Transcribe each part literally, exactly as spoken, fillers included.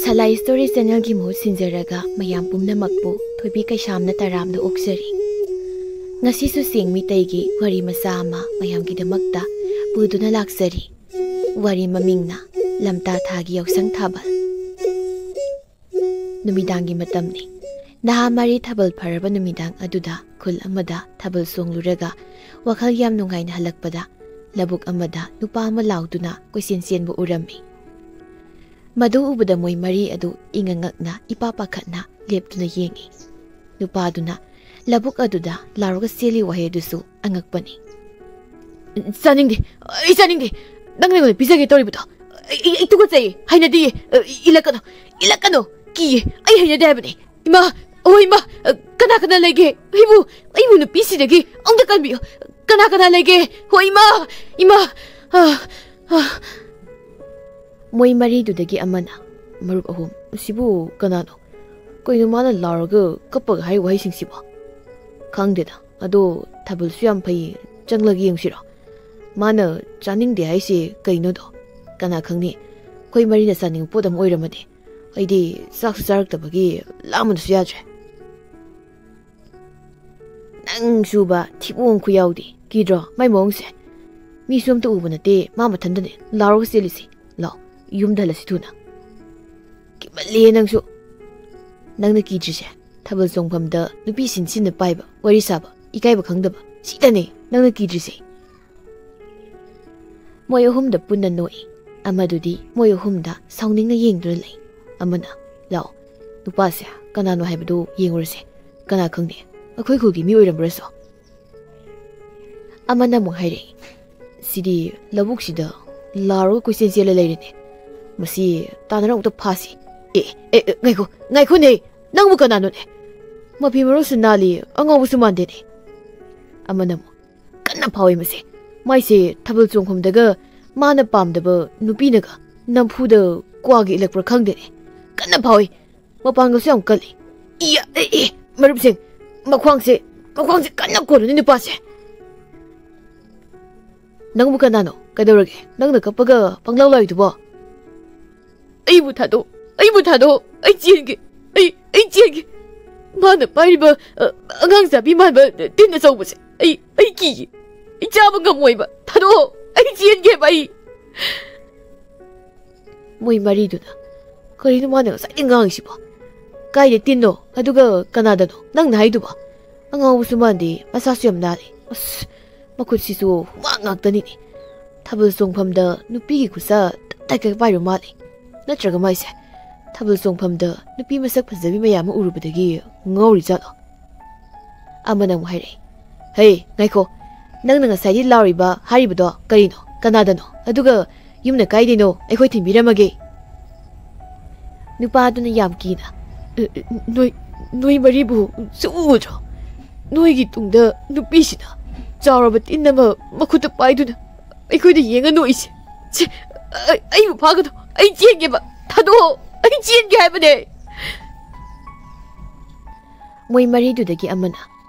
ꯊꯂꯥꯏ story ꯆꯦꯅꯦꯜꯒꯤ ꯃꯍꯨꯠ ꯁꯤꯟꯖꯔꯒ ꯃꯌꯥꯝ ꯄꯨꯝꯅꯃꯛꯄꯨ ꯊꯣꯏꯕꯤ ꯀꯩꯁꯥꯝꯅ ꯇꯔꯥꯝꯅ ꯑꯣꯛꯆꯔꯤ꯫ ꯉꯁꯤꯁꯨ ꯆꯦꯡ ꯃꯤꯇꯩꯒꯤ ꯋꯥꯔꯤ ꯃꯆꯥ ꯑꯃ ꯃꯌꯥꯝꯒꯤꯗꯃꯛꯇ ꯄꯨꯗꯨꯅ ꯂꯥꯛꯆꯔꯤ꯫ ꯋꯥꯔꯤ ꯃꯃꯤꯡꯅ ꯂꯝꯇꯥ ꯊꯥꯒꯤ ꯌꯥꯎꯁꯪ ꯊꯥꯕꯜ꯫ ꯅꯨꯃꯤꯗꯥꯡꯒꯤ ꯃꯇꯝꯅꯤ꯫ ꯅꯍꯥ ꯃꯔꯤ ꯊꯥꯕꯜ ꯐꯔꯕ ꯅꯨꯃꯤꯗꯥꯡ ꯑꯗꯨꯗ ꯈꯨꯜ ꯑꯃꯗ ꯊꯥꯕꯜ ꯆꯣꯡꯂꯨꯔꯒ ꯋꯥꯈꯜ ꯌꯥꯝ ꯅꯨꯡꯉꯥꯏꯅ ꯍꯜꯂꯛꯄꯗ ꯂꯧꯕꯨꯛ ꯑꯃꯗ ꯅꯨꯄꯥ ꯑꯃ ꯂꯥꯎꯗꯨꯅ ꯀꯣꯏꯆꯦꯟ ꯆꯦꯟꯕ ꯎꯔꯝꯃꯤ꯫ ꯃꯗꯨ ꯎꯕꯗ ꯃꯣꯏ ꯃꯔꯤ ꯑꯗꯨ ꯏꯉꯛ ꯉꯛꯅ ꯏꯄꯥ ꯄꯥꯈꯠꯅ ꯂꯦꯞꯇꯨꯅ ꯌꯦꯡꯉꯤ꯫ ꯅꯨꯄꯥꯗꯨꯅ ꯂꯧꯕꯨꯛ ꯑꯗꯨꯗ ꯂꯥꯎꯔꯒ ꯆꯦꯜꯂꯤ ꯋꯥꯍꯩ ꯑꯗꯨꯁꯨ ꯑꯉꯛꯄꯅꯤ꯫ "ꯆꯥꯅꯤꯡꯗꯦ, ꯑꯩ ꯆꯥꯅꯤꯡꯗꯦ꯫ ꯅꯪꯅ ꯑꯩꯉꯣꯟꯗ ꯄꯤꯖꯒꯦ ꯇꯧꯔꯤꯕꯗꯣ ꯑꯩ, ꯑꯩ, ꯑꯩ ꯇꯨꯀꯠꯆꯩꯌꯦ, ꯍꯩꯅꯗꯤꯌꯦ꯫ ꯏꯜꯂꯛꯀꯅꯨ, ꯏꯜꯂꯛꯀꯅꯨ, ꯀꯤꯌꯦ, ꯑꯩ ꯍꯩꯅꯗꯦ ꯍꯥꯏꯕꯅꯦ꯫ ꯏꯃꯥ, ꯑꯣ ꯏꯃꯥ, ꯀꯅꯥ ꯀꯅꯥ ꯂꯩꯒꯦ? ꯑꯩꯕꯨ, ꯑꯩꯕꯨ ꯅꯨꯄꯤꯁꯤꯗꯒꯤ ꯑꯃꯨꯛꯇ ꯀꯟꯕꯤꯌꯨ꯫ ꯀꯅꯥ ꯀꯅꯥ ꯂꯩꯒꯦ? ꯍꯣ ꯏꯃꯥ, ꯏꯃꯥ!" ꯑ, ꯑ꯫ ꯃꯣꯏ ꯃꯔꯤꯗꯨꯗꯒꯤ ꯑꯃꯅ, "ꯃꯔꯨꯞ ꯑꯍꯨꯝ, ꯑꯁꯤꯕꯨ ꯀꯅꯥꯅꯣ? ꯀꯩꯅꯣ ꯃꯥꯅ ꯂꯥꯎꯔꯒ ꯀꯞꯄꯒ ꯍꯥꯏ ꯋꯥꯍꯩꯁꯤꯡꯁꯤꯕꯣ? ꯈꯪꯗꯦꯗ, ꯑꯗꯣ ꯊꯥꯕꯜꯁꯨ ꯌꯥꯝ ꯐꯩ, ꯆꯪꯂꯒ ꯌꯦꯡꯁꯤꯔꯣ? ꯃꯥꯅ ꯆꯥꯅꯤꯡꯗꯦ ꯍꯥꯏꯁꯦ ꯀꯩꯅꯣꯗꯣ? ꯀꯅꯥ ꯈꯪꯅꯤ, ꯑꯩꯈꯣꯏ ꯃꯔꯤꯅ ꯆꯥꯅꯤꯡꯕ ꯄꯣꯠ ꯑꯃ ꯑꯣꯏꯔꯝꯃꯗꯤ꯫ ꯑꯩꯗꯤ ꯆꯥꯛꯁꯨ ꯆꯥꯔꯛꯇꯕꯒꯤ ꯂꯥꯝꯕꯅꯁꯨ ꯌꯥꯗ꯭ꯔꯦ꯫" "ꯅꯪꯁꯨꯕ ꯊꯤꯕꯣꯡ ꯈꯨꯌꯥꯎꯗꯤ, ꯀꯤꯗ꯭ꯔꯣ ꯃꯥꯏ ꯃꯑꯣꯡꯁꯦ? ꯃꯤꯁꯨ ꯑꯝꯇ ꯎꯕ ꯅꯠꯇꯦ, ꯃꯥ ꯃꯊꯟꯗꯅꯦ ꯂꯥꯎꯔꯒ ꯆꯦꯜꯂꯤꯁꯦ꯫ ꯂꯥꯎ, ꯌꯨꯝꯗ ꯍꯜꯂꯁꯤ ꯊꯨꯅ꯫" "ꯀꯤꯃꯜꯂꯦ ꯅꯪꯁꯨ꯫ ꯅꯪꯅ ꯀꯤꯗ꯭ꯔꯤꯁꯦ ꯊꯥꯕꯜ ꯆꯣꯡꯐꯝꯗ ꯅꯨꯄꯤ ꯁꯤꯟ ꯁꯤꯟꯅ ꯄꯥꯏꯕ, ꯋꯥꯔꯤ ꯁꯥꯕ, ꯏꯀꯥꯏꯕ ꯈꯪꯗꯕ, ꯁꯤꯗꯅꯦ ꯅꯪꯅ ꯀꯤꯗ꯭ꯔꯤꯁꯦ꯫" ꯃꯣꯏ ꯑꯍꯨꯝꯗ ꯄꯨꯟꯅ ꯅꯣꯛꯏ꯫ ꯑꯃꯗꯨꯗꯤ ꯃꯣꯏ ꯑꯍꯨꯝꯗ ꯁꯥꯎꯅꯤꯡꯅ ꯌꯦꯡꯗꯨꯅ ꯂꯩ꯫ ꯑꯃꯅ, "ꯂꯥꯛꯑꯣ, ꯅꯨꯄꯥꯁꯦ ꯀꯅꯥꯅꯣ ꯍꯥꯏꯕꯗꯨ ꯌꯦꯡꯉꯨꯔꯁꯦ꯫ ꯀꯅꯥ ꯈꯪꯅꯤ, ꯑꯩꯈꯣꯏ ꯈꯨꯜꯒꯤ ꯃꯤ ꯑꯣꯏꯔꯝꯕ꯭ꯔꯁꯨ꯫" ꯑꯃꯅ ꯑꯃꯨꯛ ꯍꯥꯏꯔꯛꯏ, "ꯁꯤꯗꯤ ꯂꯧꯕꯨꯛꯁꯤꯗ ꯂꯥꯎꯔꯒ ꯀꯣꯏꯆꯦꯟ ꯆꯦꯜꯂ ꯂꯩꯔꯦꯅꯦ꯫ ꯃꯁꯤ ꯇꯥꯟꯅꯔ ꯑꯃꯨꯛꯇ ꯐꯥꯁꯤ꯫ ꯑꯦ, ꯑꯦ, ꯑꯦ, ꯉꯥꯏꯈꯣ, ꯉꯥꯏꯈꯣꯅꯦ, ꯅꯪꯕꯨ ꯀꯅꯥꯅꯣꯅꯦ? ꯃꯐꯤ ꯃꯔꯣꯜꯁꯨ ꯅꯥꯜꯂꯤ, ꯑꯉꯥꯎꯕꯁꯨ ꯃꯥꯟꯗꯦꯅꯦ꯫" ꯑꯃꯅ ꯑꯃꯨꯛ, "ꯀꯟꯅ ꯐꯥꯎꯏ ꯃꯁꯦ꯫ ꯃꯥꯏꯁꯦ ꯊꯥꯕꯜ ꯆꯣꯡꯐꯝꯗꯒ ꯃꯥꯅ ꯄꯥꯝꯗꯕ ꯅꯨꯄꯤꯅꯒ ꯅꯝꯐꯨꯗ ꯀ꯭ꯋꯥꯒ ꯏꯜꯂꯛꯄ꯭ꯔꯥ ꯈꯪꯗꯦꯅꯦ꯫ ꯀꯟꯅ ꯐꯥꯎꯏ꯫ ꯃꯄꯥꯡꯒꯜꯁꯨ ꯌꯥꯝ ꯀꯜꯂꯤ꯫ ꯏꯌꯥ, ꯑꯦ, ꯑꯦ, ꯃꯔꯨꯞꯁꯤꯡ, ꯃꯈ꯭ꯋꯥꯡꯁꯦ, ꯃꯈ꯭ꯋꯥꯡꯁꯦ ꯀꯟꯅ ꯀꯣꯜꯂꯨꯅꯦ ꯅꯨꯄꯥꯁꯦ꯫" "ꯅꯪꯕꯨ ꯀꯅꯥꯅꯣ? ꯀꯩꯗꯧꯔꯒꯦ? ꯅꯪꯅ ꯀꯞꯄꯒ ꯄꯪꯂꯥꯎ ꯂꯥꯎꯔꯤꯗꯨꯕꯣ?" "ꯑꯩꯕꯨ ꯊꯥꯗꯣꯛ, ꯑꯩꯕꯨ ꯊꯥꯗꯣꯛꯑꯣ꯫ ꯑꯩ ꯆꯦꯟꯒꯦ꯫ ꯑꯩ ꯑꯩ ꯆꯦꯟꯒꯦ꯫ ꯃꯥꯅ ꯄꯥꯏꯔꯤꯕ, ꯑ, ꯑꯉꯥꯡ ꯆꯥꯕꯤ ꯃꯥꯟꯕ ꯇꯤꯟ ꯑꯆꯧꯕꯁꯦ ꯑꯩ ꯑꯩ ꯀꯤꯌꯦ꯫ ꯑꯩ ꯆꯥꯕ ꯉꯝꯃꯣꯏꯕ꯫ ꯊꯥꯗꯣꯛꯑꯣ꯫ ꯑꯩ ꯆꯦꯟꯒꯦꯕ ꯑꯩ꯫ ꯃꯣꯏ ꯃꯔꯤꯗꯨꯅ, "ꯀꯔꯤꯅꯣ ꯃꯥꯅ ꯉꯁꯥꯏꯗꯩ ꯉꯥꯡꯉꯤꯁꯤꯕꯣ? ꯀꯥꯏꯗ ꯇꯤꯟꯅꯣ? ꯑꯗꯨꯒ ꯀꯅꯥꯗꯅꯣ ꯅꯪꯅ ꯍꯥꯏꯗꯨꯕꯣ?" ꯑꯉꯥꯎꯕꯁꯨ ꯃꯥꯟꯗꯦ, ꯃꯁꯥꯁꯨ ꯌꯥꯝ ꯅꯥꯜꯂꯤ꯫ ꯑꯁ, ꯃꯈꯨꯠꯁꯤꯁꯨ ꯍꯨꯃꯥꯡ ꯉꯥꯛꯇꯅꯤꯅꯦ꯫ ꯊꯥꯕꯜ ꯆꯣꯡꯐꯝꯗ ꯅꯨꯄꯤꯒꯤ ꯈꯨꯠꯁꯥ ꯇꯞ ꯇꯥꯏꯈꯩ ꯄꯥꯏꯔꯨ ꯃꯥꯜꯂꯤ꯫ ꯅꯠꯇ꯭ꯔꯒ ꯃꯥꯏꯁꯦ ꯊꯥꯕꯜ ꯆꯣꯡꯐꯝꯗ ꯅꯨꯄꯤ ꯃꯁꯛ ꯐꯖꯕꯤ ꯃꯌꯥꯝ ꯑꯃ ꯎꯔꯨꯕꯗꯒꯤ ꯉꯥꯎꯔꯤ ꯖꯥꯠꯂꯣ? ꯑꯃꯅ ꯑꯃꯨꯛ ꯍꯥꯏꯔꯛꯏ, "ꯍꯦ, ꯉꯥꯏꯈꯣ, ꯅꯪꯅ ꯉꯁꯥꯏꯗꯤ ꯂꯥꯎꯔꯤꯕ, ꯍꯥꯏꯔꯤꯕꯗꯣ ꯀꯔꯤꯅꯣ? ꯀꯅꯥꯗꯅꯣ? ꯑꯗꯨꯒ ꯌꯨꯝꯅ ꯀꯥꯏꯗꯩꯅꯣ? ꯑꯩꯈꯣꯏ ꯊꯤꯟꯕꯤꯔꯝꯃꯒꯦ꯫" ꯅꯨꯄꯥꯗꯨꯅ ꯌꯥꯝ ꯀꯤꯅ, "ꯑ, ꯑ, ꯅꯣꯏ, ꯅꯣꯏ ꯃꯔꯤꯕꯨ ꯁꯨꯛꯎ ꯎꯗ꯭ꯔꯣ? ꯅꯣꯏꯒꯤ ꯇꯨꯡꯗ ꯅꯨꯄꯤꯁꯤꯅ ꯆꯥꯎꯔꯕ ꯇꯤꯟ ꯑꯃ ꯃꯈꯨꯠꯇ ꯄꯥꯏꯗꯨꯅ ꯑꯩꯈꯣꯏꯗ ꯌꯦꯡꯉ ꯅꯣꯛꯏꯁꯦ꯫ ꯁꯦ, ꯑ-, ꯑꯩꯕꯨ ꯐꯥꯒꯅꯨ꯫ ꯑꯩ ꯆꯦꯟꯒꯦꯕ꯫ ꯊꯥꯗꯣꯛꯑꯣ꯫ ꯑꯩ ꯆꯦꯟꯒꯦ ꯍꯥꯏꯕꯅꯦ꯫" ꯃꯣꯏ ꯃꯔꯤꯗꯨꯗꯒꯤ ꯑꯃꯅ,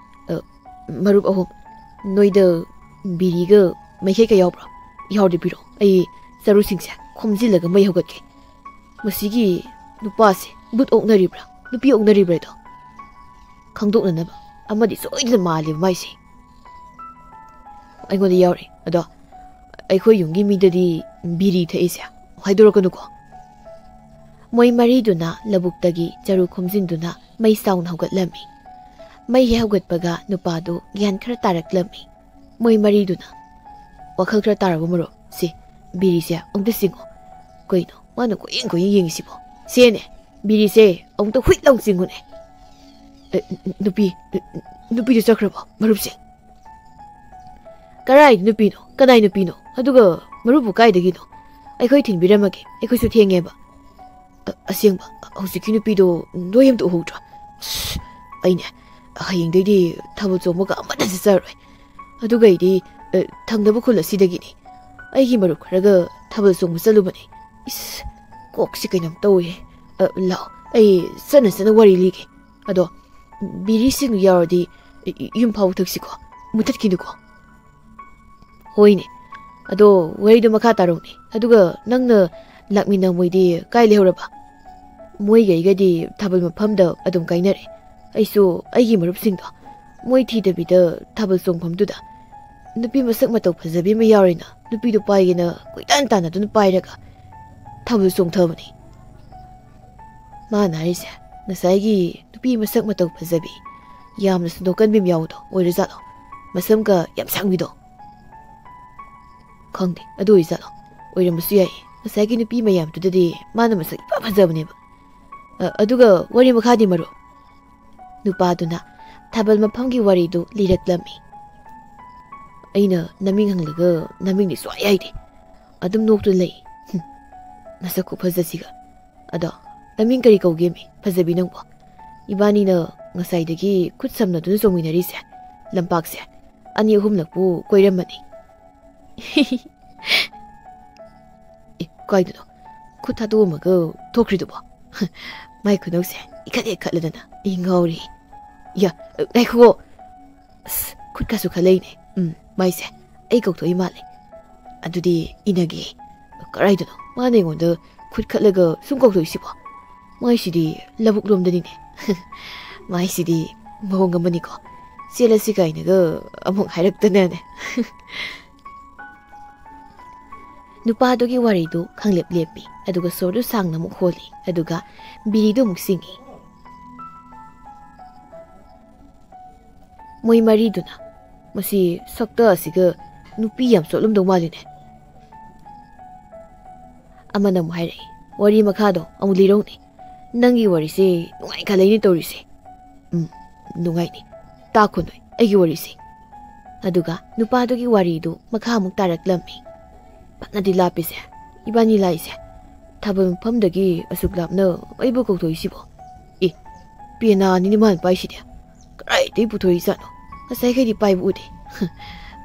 "ꯑ, ꯃꯔꯨꯞ ꯑꯍꯨꯝ, ꯅꯣꯏꯗ ꯕꯤꯔꯤꯒ ꯃꯩꯈꯦꯠꯀ ꯌꯥꯎꯕ꯭ꯔꯣ? ꯌꯥꯎꯔꯗꯤ ꯄꯤꯔꯛꯑꯣ꯫ ꯑꯩ ꯆꯔꯨꯁꯤꯡꯁꯦ ꯈꯣꯝꯖꯤꯜꯂꯒ ꯃꯩ ꯍꯧꯒꯠꯀꯦ꯫ ꯃꯁꯤꯒꯤ ꯅꯨꯄꯥꯁꯦ ꯚꯨꯠ ꯑꯣꯛꯅꯔꯤꯕ꯭ꯔꯥ, ꯅꯨꯄꯤ ꯑꯣꯛꯅꯔꯤꯕ꯭ꯔꯥꯗꯣ ꯈꯪꯗꯣꯛꯅꯅꯕ ꯑꯃꯗꯤ ꯁꯣꯏꯗꯅ ꯃꯥꯜꯂꯦꯕ ꯃꯥꯏꯁꯦ꯫" ꯑꯩꯉꯣꯟꯗ ꯌꯥꯎꯔꯛꯑꯦ꯫ ꯑꯗꯣ ꯑꯩꯈꯣꯏ ꯌꯨꯝꯒꯤ ꯃꯤꯗꯗꯤ ꯕꯤꯔꯤ ꯊꯛꯏꯁꯦ ꯍꯥꯏꯗꯣꯔꯛꯀꯅꯨꯀꯣ꯫ ꯃꯣꯏ ꯃꯔꯤꯗꯨꯅ ꯂꯧꯕꯨꯛꯇꯒꯤ ꯆꯔꯨ ꯈꯣꯝꯖꯤꯟꯗꯨꯅ ꯃꯩ ꯆꯥꯎꯅ ꯍꯧꯒꯠꯂꯝꯃꯤ꯫ ꯃꯩ ꯍꯦꯛ ꯍꯧꯒꯠꯄꯒ ꯅꯨꯄꯥꯗꯨ ꯒ꯭ꯌꯥꯟ ꯈꯔ ꯇꯥꯔꯛꯂꯝꯃꯤ꯫ ꯃꯣꯏ ꯃꯔꯤꯗꯨꯅ, "ꯋꯥꯈꯜ ꯈꯔ ꯇꯥꯔꯕ ꯃꯔꯨꯞ? ꯁꯤ ꯕꯤꯔꯤꯁꯦ ꯑꯃꯨꯛꯇ ꯆꯤꯡꯉꯣ꯫ ꯀꯩꯅꯣ ꯃꯥꯅ ꯀꯣꯏꯌꯦꯡ ꯀꯣꯏꯌꯦꯡ ꯌꯦꯡꯉꯤꯁꯤꯕꯣ? ꯁꯦꯅꯦ, ꯕꯤꯔꯤꯁꯦ ꯑꯃꯨꯛꯇ ꯍꯨꯏꯠ ꯂꯥꯎ ꯆꯤꯡꯉꯨꯅꯦ꯫" "ꯑꯦ, ꯅꯨꯄꯤ, ꯅꯨꯄꯤꯗꯨ ꯆꯠꯈ꯭ꯔꯕꯣ, ꯃꯔꯨꯞꯁꯦ?" "ꯀꯔꯥꯏ ꯅꯨꯄꯤꯅꯣ? ꯀꯅꯥꯏ ꯅꯨꯄꯤꯅꯣ? ꯑꯗꯨꯒ ꯃꯔꯨꯞꯄꯨ ꯀꯥꯏꯗꯒꯤꯅꯣ? ꯑꯩꯈꯣꯏ ꯊꯤꯟꯕꯤꯔꯝꯃꯒꯦ, ꯑꯩꯈꯣꯏꯁꯨ ꯊꯦꯡꯉꯦꯕ꯫" "ꯑ-, ꯑꯁꯦꯡꯕ, ꯍꯧꯖꯤꯛꯀꯤ ꯅꯨꯄꯤꯗꯣ ꯅꯣꯏ ꯑꯝꯇ ꯎꯍꯧꯗ꯭ꯔꯣ? ꯑꯁ, ꯑꯩꯅꯦ, ꯍꯌꯦꯡꯗꯩꯗꯤ ꯊꯥꯕꯜ ꯆꯣꯡꯕꯒ ꯑꯃꯠꯇ ꯆꯠꯆꯔꯔꯣꯏ꯫ ꯑꯗꯨꯒ ꯑꯩꯗꯤ, ꯑ, ꯊꯪꯅꯕ ꯈꯨꯜ ꯑꯁꯤꯗꯒꯤꯅꯤ꯫ ꯑꯩꯒꯤ ꯃꯔꯨꯞ ꯈꯔꯒ ꯊꯥꯕꯜ ꯆꯣꯡꯕ ꯆꯠꯂꯨꯕꯅꯦ꯫ ꯏꯁ, ꯀꯣꯛꯁꯤ ꯀꯩꯅꯣꯝ ꯇꯧꯏꯍꯦ꯫ ꯑ, ꯂꯥꯛꯑꯣ, ꯑꯩ ꯆꯠꯅ ꯆꯠꯅ ꯋꯥꯔꯤ ꯂꯤꯒꯦ꯫ ꯑꯗꯣ ꯕꯤꯔꯤꯁꯤꯡꯗꯨ ꯌꯥꯎꯔꯗꯤ ꯌꯨꯝ ꯐꯥꯎꯕ ꯊꯛꯁꯤꯀꯣ, ꯃꯨꯊꯠꯈꯤꯅꯨꯀꯣ꯫" "ꯍꯣꯏꯅꯦ, ꯑꯗꯣ ꯋꯥꯔꯤꯗꯣ ꯃꯈꯥ ꯇꯥꯔꯛꯎꯅꯦ꯫ ꯑꯗꯨꯒ ꯅꯪꯅ ꯂꯥꯛꯃꯤꯟꯅ ꯃꯣꯏꯗꯤ ꯀꯥꯏ ꯂꯩꯍꯧꯔꯕ?" ꯃꯣꯏꯒ ꯑꯩꯒꯗꯤ ꯊꯥꯕꯜ ꯃꯐꯝꯗ ꯑꯗꯨꯝ ꯀꯥꯏꯅꯔꯦ꯫ ꯑꯩꯁꯨ ꯑꯩꯒꯤ ꯃꯔꯨꯞꯁꯤꯡꯗꯣ ꯃꯣꯏ ꯊꯤꯗꯕꯤꯗ ꯊꯥꯕꯜ ꯆꯣꯡꯐꯝꯗꯨꯗ ꯅꯨꯄꯤ ꯃꯁꯛ ꯃꯇꯧ ꯐꯖꯕꯤ ꯑꯃ ꯌꯥꯎꯔꯦꯅ ꯅꯨꯄꯤꯗꯣ ꯄꯥꯏꯒꯦꯅ ꯀꯣꯏꯇꯥꯟ ꯇꯥꯟꯅꯗꯨꯅ ꯄꯥꯏꯔꯒ ꯊꯥꯕꯜ ꯆꯣꯡꯊꯕꯅꯤ꯫ ꯃꯥꯅ ꯍꯥꯏꯔꯤꯁꯦ ꯉꯁꯥꯏꯒꯤ ꯅꯨꯄꯤ ꯃꯁꯛ ꯃꯇꯧ ꯐꯖꯕꯤ, ꯌꯥꯝꯅꯁꯨ ꯅꯣꯛꯀꯟꯕꯤ ꯑꯃ ꯌꯥꯎꯕꯗꯣ ꯑꯣꯏꯔꯖꯥꯠꯂꯣ? ꯃꯁꯝꯒ ꯌꯥꯝ ꯁꯥꯡꯕꯤꯗꯣ? ꯈꯪꯗꯦ, ꯑꯗꯨ ꯑꯣꯏꯖꯥꯠꯂꯣ? ꯑꯣꯏꯔꯝꯕꯁꯨ ꯌꯥꯏ꯫ ꯉꯁꯥꯏꯒꯤ ꯅꯨꯄꯤ ꯃꯌꯥꯝꯗꯨꯗꯗꯤ ꯃꯥꯅ ꯃꯁꯛ ꯏꯐ ꯐꯖꯕꯅꯦꯕ꯫ ꯑ, ꯑꯗꯨꯒ ꯋꯥꯔꯤ ꯃꯈꯥꯗꯤ, ꯃꯔꯨꯞ? ꯅꯨꯄꯥꯗꯨꯅ ꯊꯥꯕꯜ ꯃꯐꯝꯒꯤ ꯋꯥꯔꯤꯗꯨ ꯂꯤꯔꯛꯂꯝꯃꯤ꯫ ꯑꯩꯅ ꯅꯃꯤꯡ ꯍꯪꯂꯒ ꯅꯃꯤꯡꯗꯤ ꯁꯨꯡꯍꯥꯏ ꯍꯥꯏꯗꯦ꯫ ꯑꯗꯨꯝ ꯅꯣꯛꯇꯨꯅ ꯂꯩ꯫ ꯍꯨꯝ, ꯅꯁꯛ ꯈꯨꯐꯖꯁꯤꯒ꯫ ꯑꯗꯣ, ꯅꯃꯤꯡ ꯀꯔꯤ ꯀꯧꯒꯦꯃꯤ, ꯐꯖꯕꯤ ꯅꯪꯕꯣ? ꯏꯕꯥꯅꯤꯅ ꯉꯁꯥꯏꯗꯒꯤ ꯈꯨꯠ ꯁꯝꯅꯗꯨꯅ ꯆꯣꯡꯃꯤꯟꯅꯔꯤꯁꯦ, ꯂꯝꯄꯥꯛꯁꯦ ꯑꯅꯤ ꯑꯍꯨꯝꯂꯛꯄꯨ ꯀꯣꯏꯔꯝꯃꯅꯤ꯫ ꯑꯦ, ꯀꯥꯏꯗꯅꯣ? ꯈꯨꯠ ꯊꯥꯗꯣꯛꯑꯝꯃꯒ ꯊꯣꯛꯈ꯭ꯔꯤꯗꯨꯕꯣ? ꯃꯥꯏ ꯈꯨꯅꯧꯁꯦ ꯏꯈꯠ ꯍꯦꯛ ꯈꯠꯂꯗꯅ ꯑꯩ ꯉꯥꯎꯔꯤ꯫ ꯌꯥ, ꯉꯥꯏꯈꯣ꯫ ꯑꯁ, ꯈꯨꯠꯀꯁꯨ ꯈꯜꯂꯛꯏꯅꯦ꯫ ꯎꯝ, ꯃꯥꯏꯁꯦ ꯑꯩ ꯀꯧꯊꯣꯛꯏ ꯃꯥꯜꯂꯦ꯫ ꯑꯗꯨꯗꯤ ꯏꯟꯅꯒꯦ꯫ ꯀꯔꯥꯏꯗꯅꯣ ꯃꯥꯅ ꯑꯩꯉꯣꯟꯗ ꯈꯨꯠ ꯈꯠꯂꯒ ꯁꯨꯝ ꯀꯧꯊꯣꯛꯏꯁꯤꯕꯣ? ꯃꯥꯏꯁꯤꯗꯤ ꯂꯧꯕꯨꯛ ꯂꯣꯝꯗꯅꯤꯅꯦ꯫ ꯃꯥꯏꯁꯤꯗꯤ ꯃꯑꯣꯡ ꯑꯃꯅꯤꯀꯣ꯫ ꯆꯦꯜꯂꯁꯤ ꯀꯥꯏꯅꯒ ꯑꯃꯨꯛ ꯍꯥꯏꯔꯛꯇꯅꯅꯦ꯫ ꯅꯨꯄꯥꯗꯨꯒꯤ ꯋꯥꯔꯤꯗꯨ ꯈꯪꯂꯦꯞ ꯂꯦꯞꯄꯤ, ꯑꯗꯨꯒ ꯁꯣꯔꯗꯨ ꯁꯥꯡꯅ ꯑꯃꯨꯛ ꯍꯣꯜꯂꯤ, ꯑꯗꯨꯒ ꯕꯤꯔꯤꯗꯨ ꯑꯃꯨꯛ ꯁꯤꯡꯏ꯫ ꯃꯣꯏ ꯃꯔꯤꯗꯨꯅ, "ꯃꯁꯤ ꯁꯛꯇ ꯑꯁꯤꯒ ꯅꯨꯄꯤ ꯌꯥꯝ ꯆꯣꯠꯂꯝꯗꯧ ꯃꯥꯜꯂꯤꯅꯦ꯫" ꯑꯃꯅ ꯑꯃꯨꯛ ꯍꯥꯏꯔꯛꯏ, "ꯋꯥꯔꯤ ꯃꯈꯥꯗꯣ ꯑꯃꯨꯛ ꯂꯤꯔꯧꯅꯦ꯫ ꯅꯪꯒꯤ ꯋꯥꯔꯤꯁꯦ ꯅꯨꯡꯉꯥꯏꯈꯠꯂꯛꯏꯅꯦ ꯇꯧꯔꯤꯁꯦ꯫" "ꯎꯝ, ꯅꯨꯡꯉꯥꯏꯅꯤ꯫ ꯇꯥꯈꯣ ꯅꯣꯏ ꯑꯩꯒꯤ ꯋꯥꯔꯤꯁꯦ꯫" ꯑꯗꯨꯒ ꯅꯨꯄꯥꯗꯨꯒꯤ ꯋꯥꯔꯤꯗꯨ ꯃꯈꯥ ꯑꯃꯨꯛ ꯇꯥꯔꯛꯂꯝꯃꯤ꯫ "ꯐꯅꯗꯤ ꯂꯥꯞꯄꯤꯁꯦ, ꯏꯕꯥꯅꯤ ꯂꯥꯛꯏꯁꯦ꯫ ꯊꯥꯕꯜ ꯃꯐꯝꯗꯒꯤ ꯑꯁꯨꯛ ꯂꯥꯞꯅ ꯑꯩꯕꯨ ꯀꯧꯊꯣꯛꯏꯁꯤꯕꯣ? ꯑꯦ, ꯄꯦꯅꯥ ꯑꯅꯤꯅꯤ ꯃꯥꯅ ꯄꯥꯏꯁꯤꯗꯤ꯫ ꯀꯗꯥꯏꯗꯒꯤ ꯄꯨꯊꯣꯔꯛꯏꯖꯥꯠꯅꯣ? ꯉꯁꯥꯏꯈꯩꯗꯤ ꯄꯥꯏꯕ ꯎꯗꯦ꯫"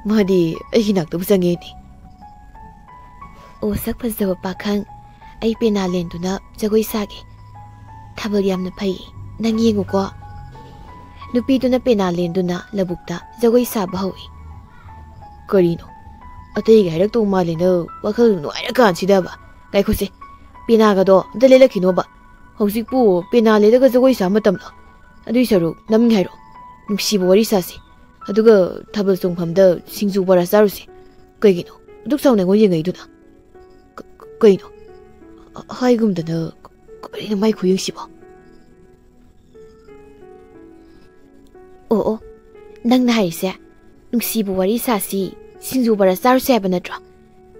"ꯃꯥꯗꯤ ꯑꯩꯒꯤ ꯅꯥꯛꯇꯕꯨ ꯆꯪꯉꯦꯅꯦ꯫" "ꯑꯣ, ꯁꯛ ꯐꯖꯕ ꯄꯥꯈꯪ, ꯑꯩ ꯄꯦꯅꯥ ꯂꯦꯟꯗꯨꯅ ꯖꯒꯣꯏ ꯁꯥꯒꯦ꯫ ꯊꯥꯕꯜ ꯌꯥꯝꯅ ꯐꯩ, ꯅꯪ ꯌꯦꯡꯉꯨꯀꯣ꯫" ꯅꯨꯄꯤꯗꯨꯅ ꯄꯦꯅꯥ ꯂꯦꯟꯗꯨꯅ ꯂꯧꯕꯨꯛꯇ ꯖꯒꯣꯏ ꯁꯥꯕ ꯍꯧꯏ꯫ "ꯀꯔꯤꯅꯣ? ꯑꯇꯩꯒ ꯍꯥꯏꯔꯛꯇꯧ ꯃꯥꯜꯂꯦꯅ ꯋꯥꯈꯜ ꯅꯨꯡꯉꯥꯏꯔꯀꯥꯟꯁꯤꯗꯕ꯫ ꯉꯥꯏꯈꯣꯁꯦ, ꯄꯦꯅꯥꯒꯗꯣ ꯑꯝꯇ ꯂꯦꯜꯂꯛꯈꯤꯅꯣꯕ꯫ ꯍꯧꯖꯤꯛꯄꯨ ꯄꯦꯅꯥ ꯂꯩꯔꯒ ꯖꯒꯣꯏ ꯁꯥ ꯃꯇꯝꯂꯣ? ꯑꯗꯨꯏ ꯁꯔꯨꯛ ꯅꯝꯒꯦ ꯍꯥꯏꯔꯣ? ꯅꯨꯡꯁꯤꯕ ꯋꯥꯔꯤ ꯁꯥꯁꯤ꯫ ꯑꯗꯨꯒ ꯊꯥꯕꯜ ꯆꯣꯡꯐꯝꯗ ꯁꯤꯡꯖꯨ ꯕꯣꯔꯥ ꯆꯥꯔꯨꯁꯤ꯫ ꯀꯩꯒꯤꯅꯣ? ꯑꯗꯨꯛ ꯁꯥꯎꯅ ꯑꯩꯉꯣꯟ ꯌꯦꯡꯉꯛꯏꯗꯨꯅ? ꯀ-, ꯀ-, ꯀꯩꯅꯣ? ꯑ-, ꯍꯥꯏꯒꯨꯝꯗꯅ ꯀꯔꯤꯅꯣ ꯃꯥꯏ ꯈꯨꯌꯦꯡꯁꯤꯕꯣ? ꯑꯣ, ꯑꯣ, ꯅꯪꯅ ꯍꯥꯏꯔꯤꯁꯦ ꯅꯨꯡꯁꯤꯕ ꯋꯥꯔꯤ ꯁꯥꯁꯤ, ꯁꯤꯡꯖꯨ ꯕꯣꯔꯥ ꯆꯥꯔꯨꯁꯦ ꯍꯥꯏꯕ ꯅꯠꯇ꯭ꯔꯣ?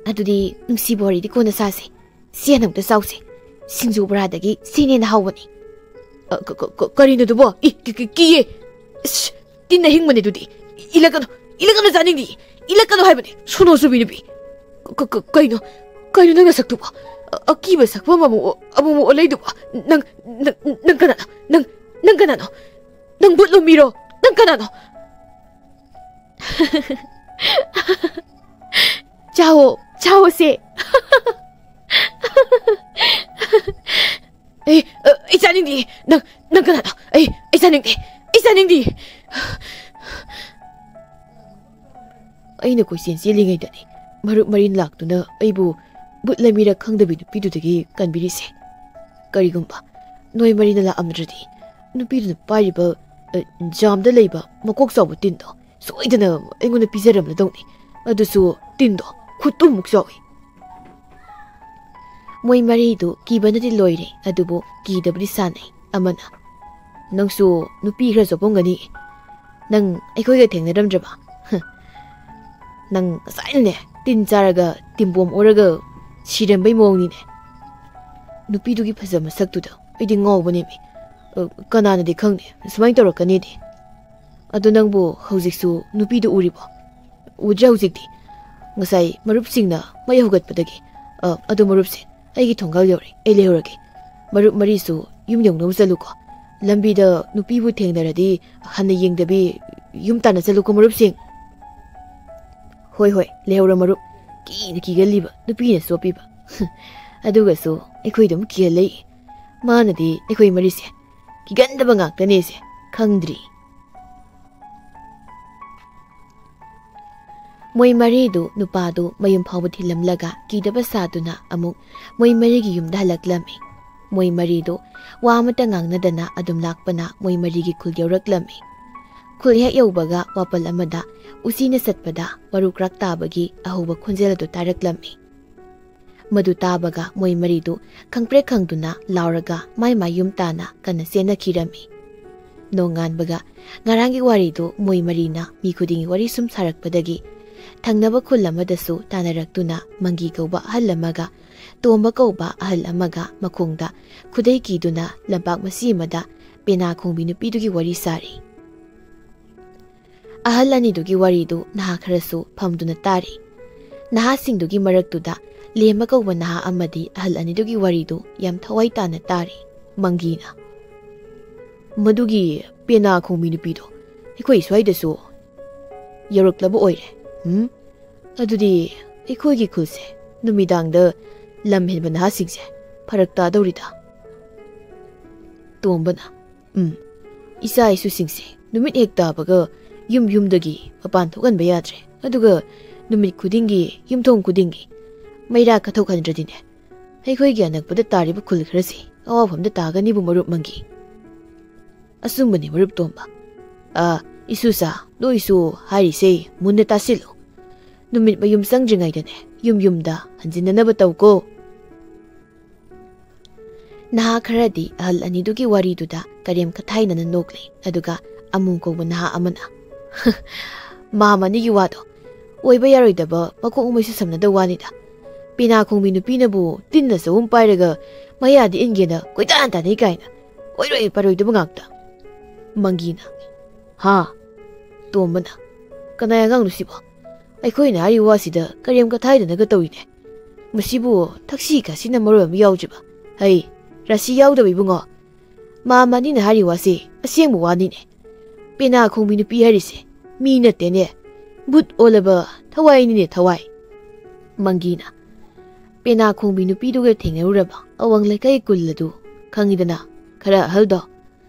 ꯑꯗꯨꯗꯤ ꯅꯨꯡꯁꯤꯕ ꯋꯥꯔꯤꯗꯤ ꯀꯣꯟꯅ ꯁꯥꯁꯤ꯫ ꯁꯤ ꯍꯥꯟꯅ ꯑꯝꯇ ꯆꯥꯎꯁꯦ꯫ ꯁꯤꯡꯖꯨ ꯕꯣꯔꯥꯗꯒꯤ ꯁꯤꯅ ꯍꯦꯟꯅ ꯍꯥꯎꯕꯅꯤ꯫ ꯑ, ꯀ-, ꯀ-, ꯀ-, ꯀꯔꯤꯅꯣ ꯑꯗꯨꯕꯣ? ꯏ, ꯀꯤ-, ꯀꯤ-, ꯀꯤꯌꯦ꯫ ꯏꯁ, ꯇꯤꯟ ꯑꯍꯤꯡꯕꯅꯦ ꯑꯗꯨꯗꯤ꯫ ꯏꯜꯂꯛꯀꯅꯨ, ꯏꯜꯂꯛꯀꯅꯨ ꯆꯥꯅꯤꯡꯗꯦ꯫ ꯏꯜꯂꯛꯀꯅꯨ ꯍꯥꯏꯕꯅꯦ, ꯁꯣꯅꯣ ꯆꯨꯕꯤ ꯅꯨꯄꯤ꯫ ꯀ-, ꯀ-, ꯀꯩꯅꯣ? ꯀꯩꯅꯣ ꯅꯪ ꯅꯁꯛꯇꯨꯕꯣ? ꯑ-, ꯑꯀꯤꯕ ꯁꯛꯐꯝ ꯑꯃꯨꯛ, ꯑꯃꯨꯛ ꯑꯣꯜꯂꯛꯏꯗꯨꯕꯣ? ꯅꯪ, ꯅꯪ, ꯅꯪ ꯀꯅꯥꯅꯣ? ꯅꯪ, ꯅꯪ ꯀꯅꯥꯅꯣ? ꯅꯪ ꯚꯨꯠꯂꯣ ꯃꯤꯔꯣ? ꯅꯪ ꯀꯅꯥꯅꯣ? ꯆꯥꯎꯑꯣ, ꯆꯥꯎꯑꯣꯁꯦ꯫ ꯑꯩ, ꯑ, ꯑꯩ ꯆꯥꯅꯤꯡꯗꯦ꯫ ꯅꯪ, ꯅꯪ ꯀꯅꯥꯅꯣ? ꯑꯩ, ꯑꯩ ꯆꯥꯅꯤꯡꯗꯦ꯫ ꯑꯩ ꯆꯥꯅꯤꯡꯗꯦ꯫ ꯑꯩꯅ ꯀꯣꯏꯆꯦꯟ ꯆꯦꯜꯂꯤꯉꯩꯗꯅꯤ ꯃꯔꯨꯞ ꯃꯔꯤꯟ ꯂꯥꯛꯇꯨꯅ ꯑꯩꯕꯨ ꯚꯨꯠꯂ ꯃꯤꯔ ꯈꯪꯗꯕꯤ ꯅꯨꯄꯤꯗꯨꯗꯒꯤ ꯀꯟꯕꯤꯔꯤꯁꯦ꯫ ꯀꯔꯤꯒꯨꯝꯕ ꯅꯣꯏ ꯃꯔꯤꯅ ꯂꯥꯛꯑꯝꯗ꯭ꯔꯗꯤ ꯅꯨꯄꯤꯗꯨꯅ ꯄꯥꯏꯔꯤꯕ, ꯑ, ꯖꯥꯝꯗ ꯂꯩꯕ ꯃꯀꯣꯛ ꯆꯥꯎꯕ ꯇꯤꯟꯗꯣ ꯁꯣꯏꯗꯅ ꯑꯩꯉꯣꯟꯗ ꯄꯤꯖꯔꯝꯂꯗꯧꯅꯤ꯫ ꯑꯗꯨꯁꯨ ꯇꯤꯟꯗꯣ ꯈꯨꯠꯇꯨꯃꯨꯛ ꯆꯥꯎꯏ꯫ ꯃꯣꯏ ꯃꯔꯤꯗꯨ ꯀꯤꯕꯅꯗꯤ ꯂꯣꯏꯔꯦ, ꯑꯗꯨꯕꯨ ꯀꯤꯗꯕꯗꯤ ꯁꯥꯟꯅꯩ꯫ ꯑꯃꯅ, "ꯅꯪꯁꯨ ꯅꯨꯄꯤ ꯈꯔ ꯆꯣꯞꯄꯝꯒꯅꯤ꯫ ꯅꯪ ꯑꯩꯈꯣꯏꯒ ꯊꯦꯡꯅꯔꯝꯗ꯭ꯔꯕ? ꯍ, ꯅꯪ ꯉꯁꯥꯏꯅꯅꯦ ꯇꯤꯟ ꯆꯥꯔꯒ ꯇꯤꯝꯕꯣꯝ ꯑꯣꯔꯒ ꯁꯤꯔꯝꯕꯩ ꯃꯑꯣꯡꯅꯤꯅꯦ꯫ ꯅꯨꯄꯤꯗꯨꯒꯤ ꯐꯖ ꯃꯁꯛꯇꯨꯗ ꯑꯩꯗꯤ ꯉꯥꯎꯕꯅꯦꯃꯤ꯫ ꯑ, ꯀꯅꯥꯅꯗꯤ ꯈꯪꯅꯤ ꯁꯨꯃꯥꯏꯅ ꯇꯧꯔꯛꯀꯅꯤꯗꯤ꯫ ꯑꯗꯣ ꯅꯪꯕꯨ ꯍꯧꯖꯤꯛꯁꯨ ꯅꯨꯄꯤꯗꯨ ꯎꯔꯤꯕꯣ?" "ꯎꯗ꯭ꯔꯦ ꯍꯧꯖꯤꯛꯇꯤ꯫ ꯉꯁꯥꯏ ꯃꯔꯨꯞꯁꯤꯡꯅ ꯃꯩ ꯍꯧꯒꯠꯄꯗꯒꯤ꯫ ꯑ, ꯑꯗꯣ ꯃꯔꯨꯞꯁꯦ, ꯑꯩꯒꯤ ꯊꯣꯡꯒꯥꯜ ꯌꯧꯔꯦ, ꯑꯩ ꯂꯩꯍꯧꯔꯒꯦ꯫" ꯃꯔꯨꯞ ꯃꯔꯤꯁꯨ ꯌꯨꯝ ꯌꯧꯅꯕ ꯆꯠꯂꯨꯀꯣ꯫ ꯂꯝꯕꯤꯗ ꯅꯨꯄꯤꯕꯨ ꯊꯦꯡꯅꯔꯗꯤ ꯍꯟꯅ ꯌꯦꯡꯗꯕꯤ ꯌꯨꯝ ꯇꯥꯟꯅ ꯆꯠꯂꯨꯀꯣ ꯃꯔꯨꯞꯁꯤꯡ꯫ "ꯍꯣꯏ, ꯍꯣꯏ, ꯂꯩꯍꯧꯔꯣ ꯃꯔꯨꯞ꯫ ꯀꯤꯅ ꯀꯤꯒꯜꯂꯤꯕ ꯅꯨꯄꯤꯅ ꯆꯣꯞꯄꯤꯕ꯫" ꯑꯗꯨꯒꯁꯨ ꯑꯩꯈꯣꯏꯗ ꯑꯃꯨꯛ ꯀꯤꯍꯜꯂꯛꯏ꯫ ꯃꯥꯅꯗꯤ ꯑꯩꯈꯣꯏ ꯃꯔꯤꯁꯦ ꯀꯤꯒꯟꯗꯕ ꯉꯥꯛꯇꯅꯦꯁꯦ ꯈꯪꯗ꯭ꯔꯤ꯫ ꯃꯣꯏ ꯃꯔꯤꯗꯨ ꯅꯨꯄꯥꯗꯨ ꯃꯌꯨꯝ ꯐꯥꯎꯕ ꯊꯤꯜꯂꯝꯂꯒ ꯀꯤꯗꯕ ꯁꯥꯗꯨꯅ ꯑꯃꯨꯛ ꯃꯣꯏ ꯃꯔꯤꯒꯤ ꯌꯨꯝꯗ ꯍꯜꯂꯛꯂꯝꯃꯤ꯫ ꯃꯣꯏ ꯃꯔꯤꯗꯨ ꯋꯥ ꯑꯃꯠꯇ ꯉꯥꯡꯅꯗꯅ ꯑꯗꯨꯝ ꯂꯥꯛꯄꯅ ꯃꯣꯏ ꯃꯔꯤꯒꯤ ꯈꯨꯜ ꯌꯧꯔꯛꯂꯝꯃꯤ꯫ ꯈꯨꯜ ꯍꯦꯛ ꯌꯧꯕꯒ ꯋꯥꯄꯜ ꯑꯃꯗ ꯎꯆꯤꯅ ꯆꯠꯄꯗ ꯋꯥꯔꯨ ꯀ꯭ꯔꯥꯛ ꯇꯥꯕꯒꯤ ꯑꯍꯧꯕ ꯈꯣꯟꯖꯦꯜ ꯑꯗꯨ ꯇꯥꯔꯛꯂꯝꯃꯤ꯫ ꯃꯗꯨ ꯇꯥꯕꯒ ꯃꯣꯏ ꯃꯔꯤꯗꯨ ꯈꯪꯄ꯭ꯔꯦꯛ ꯈꯪꯗꯨꯅ ꯂꯥꯎꯔꯒ ꯃꯥꯏ ꯃꯥꯏ ꯌꯨꯝ ꯇꯥꯅ ꯀꯟꯅ ꯆꯦꯟꯅꯈꯤꯔꯝꯃꯤ꯫ ꯅꯣꯡꯉꯥꯟꯕꯒ ꯉꯔꯥꯡꯒꯤ ꯋꯥꯔꯤꯗꯨ ꯃꯣꯏ ꯃꯔꯤꯅ ꯃꯤ ꯈꯨꯗꯤꯡꯒꯤ ꯋꯥꯔꯤ ꯁꯨꯝ ꯁꯥꯔꯛꯄꯗꯒꯤ ꯊꯪꯅꯕ ꯈꯨꯜ ꯑꯃꯗꯁꯨ ꯇꯥꯟꯅꯔꯛꯇꯨꯅ ꯃꯪꯒꯤ ꯀꯧꯕ ꯑꯍꯜ ꯑꯃꯒ ꯇꯣꯝꯕ ꯀꯧꯕ ꯑꯍꯜ ꯑꯃꯒ ꯃꯈꯣꯡꯗ ꯈꯨꯗꯩ ꯀꯤꯗꯨꯅ ꯂꯝꯄꯥꯛ ꯃꯆꯤ ꯑꯃꯗ ꯄꯦꯅꯥ ꯈꯣꯡꯕꯤ ꯅꯨꯄꯤꯗꯨꯒꯤ ꯋꯥꯔꯤ ꯁꯥꯔꯤ꯫ ꯑꯍꯜ ꯑꯅꯤꯗꯨꯒꯤ ꯋꯥꯔꯤꯗꯨ ꯅꯍꯥ ꯈꯔꯁꯨ ꯐꯝꯗꯨꯅ ꯇꯥꯔꯤ꯫ ꯅꯍꯥꯁꯤꯡꯗꯨꯒꯤ ꯃꯔꯛꯇꯨꯗ ꯂꯦꯝꯕ ꯀꯧꯕ ꯅꯍꯥ ꯑꯃꯗꯤ ꯑꯍꯜ ꯑꯅꯤꯗꯨꯒꯤ ꯋꯥꯔꯤꯗꯨ ꯌꯥꯝ ꯊꯋꯥꯏ ꯇꯥꯅ ꯇꯥꯔꯤ꯫ ꯃꯪꯒꯤꯅ, "ꯃꯗꯨꯒꯤ ꯄꯦꯅꯥ ꯈꯣꯡꯕꯤ ꯅꯨꯄꯤꯗꯣ ꯑꯩꯈꯣꯏ ꯁ꯭ꯋꯥꯏꯗꯁꯨ ꯌꯧꯔꯛꯂꯕ ꯑꯣꯏꯔꯦ꯫ ꯎꯝ? ꯑꯗꯨꯗꯤ ꯑꯩꯈꯣꯏꯒꯤ ꯈꯨꯜꯁꯦ ꯅꯨꯃꯤꯗꯥꯡꯗ ꯂꯝ ꯍꯦꯟꯕ ꯅꯍꯥꯁꯤꯡꯁꯦ ꯐꯔꯛ ꯇꯥꯗꯧꯔꯤꯗ?" ꯇꯣꯝꯕꯅ, "ꯎꯝ, ꯏꯆꯥ ꯏꯁꯨꯁꯤꯡꯁꯦ ꯅꯨꯃꯤꯠ ꯍꯦꯛ ꯇꯥꯕꯒ ꯌꯨꯝ ꯌꯨꯝꯗꯒꯤ ꯃꯄꯥꯟ ꯊꯣꯛꯍꯟꯕ ꯌꯥꯗ꯭ꯔꯦ꯫ ꯑꯗꯨꯒ ꯅꯨꯃꯤꯠ ꯈꯨꯗꯤꯡꯒꯤ, ꯌꯨꯝꯊꯣꯡ ꯈꯨꯗꯤꯡꯒꯤ ꯃꯩꯔꯥ ꯀꯠꯊꯣꯛꯍꯟꯗ꯭ꯔꯗꯤꯅꯦ, ꯑꯩꯈꯣꯏꯒꯤ ꯑꯅꯛꯄꯗ ꯇꯥꯔꯤꯕ ꯈꯨꯜ ꯈꯔꯁꯤ ꯑꯋꯥꯐꯝꯗ ꯇꯥꯒꯅꯤꯕꯨ, ꯃꯔꯨꯞ ꯃꯪꯒꯤ?" "ꯑꯆꯨꯝꯕꯅꯤ, ꯃꯔꯨꯞ ꯇꯣꯝꯕ꯫ ꯑꯥ, ꯏꯁꯨꯆꯥ, ꯅꯣꯏꯁꯨ ꯍꯥꯏꯔꯤꯁꯦ ꯃꯨꯟꯅ ꯇꯥꯁꯤꯜꯂꯨ꯫ ꯅꯨꯃꯤꯠ ꯃꯌꯨꯝ ꯆꯪꯗ꯭ꯔꯤꯉꯩꯗꯅꯦ, ꯌꯨꯝ ꯌꯨꯝꯗ ꯍꯟꯖꯤꯟꯅꯅꯕ ꯇꯧꯀꯣ꯫" ꯅꯍꯥ ꯈꯔꯗꯤ ꯑꯍꯜ ꯑꯅꯤꯗꯨꯒꯤ ꯋꯥꯔꯤꯗꯨꯗ ꯀꯔꯦꯝ ꯀꯊꯥꯏꯅꯅ ꯅꯣꯛꯂꯤ, ꯑꯗꯨꯒ ꯑꯃꯨ ꯀꯧꯕ ꯅꯍꯥ ꯑꯃꯅ, "ꯃꯥꯝꯃ ꯑꯅꯤꯒꯤ ꯋꯥꯗꯣ ꯑꯣꯏꯕ ꯌꯥꯔꯣꯏꯗꯕ ꯃꯀꯣꯛ ꯃꯩꯁꯨ ꯁꯝꯅꯗ ꯋꯥꯅꯤꯗ꯫ ꯄꯦꯅꯥ ꯈꯣꯡꯕꯤ ꯅꯨꯄꯤꯅꯕꯨ ꯇꯤꯟꯅ ꯆꯍꯨꯝ ꯄꯥꯏꯔꯒ ꯃꯌꯥꯗ ꯏꯟꯒꯦꯅ ꯀꯣꯏꯇꯥꯟ ꯇꯥꯟꯅꯩ ꯀꯥꯏꯅ꯫ ꯑꯣꯏꯔꯣꯏ ꯄꯥꯔꯣꯏꯗꯕ ꯉꯥꯛꯇ꯫" ꯃꯪꯒꯤꯅ, "ꯍꯥ?" ꯇꯣꯝꯕꯅ, "ꯀꯅꯥꯏ ꯑꯉꯥꯡꯅꯣ ꯁꯤꯕꯣ? ꯑꯩꯈꯣꯏꯅ ꯍꯥꯏꯔꯤ ꯋꯥꯁꯤꯗ ꯀꯔꯦꯝ ꯀꯊꯥꯏꯗꯅꯒ ꯇꯧꯏꯅꯦ꯫ ꯃꯁꯤꯕꯨ ꯊꯛꯁꯤ ꯈꯥꯁꯤꯅ ꯃꯔꯣꯜ ꯑꯃ ꯌꯥꯎꯗ꯭ꯔꯤꯕ꯫ ꯍꯩ, ꯔꯥꯁꯤ ꯌꯥꯎꯗꯕ ꯏꯕꯨꯡꯉꯣ꯫ ꯃꯥꯝꯃ ꯑꯅꯤꯅ ꯍꯥꯏꯔꯤ ꯋꯥꯁꯤ ꯑꯁꯦꯡꯕ ꯋꯥꯅꯤꯅꯦ꯫ ꯄꯦꯅꯥ ꯈꯣꯡꯕꯤ ꯅꯨꯄꯤ ꯍꯥꯏꯔꯤꯁꯦ ꯃꯤ ꯅꯠꯇꯦꯅꯦ꯫ ꯕꯨꯠ ꯑꯣꯜꯂꯕ ꯊꯋꯥꯏꯅꯤꯅꯦ, ꯊꯋꯥꯏ꯫" ꯃꯪꯒꯤꯅ, "ꯄꯦꯅꯥ ꯈꯣꯡꯕꯤ ꯅꯨꯄꯤꯗꯨꯒ ꯊꯦꯡꯅꯔꯨꯔꯕ ꯑꯋꯥꯡ ꯂꯩꯀꯥꯏ ꯀꯨꯜ ꯑꯗꯨ ꯈꯪꯉꯤꯗꯅ, ꯈꯔ ꯑꯍꯜꯗꯣ꯫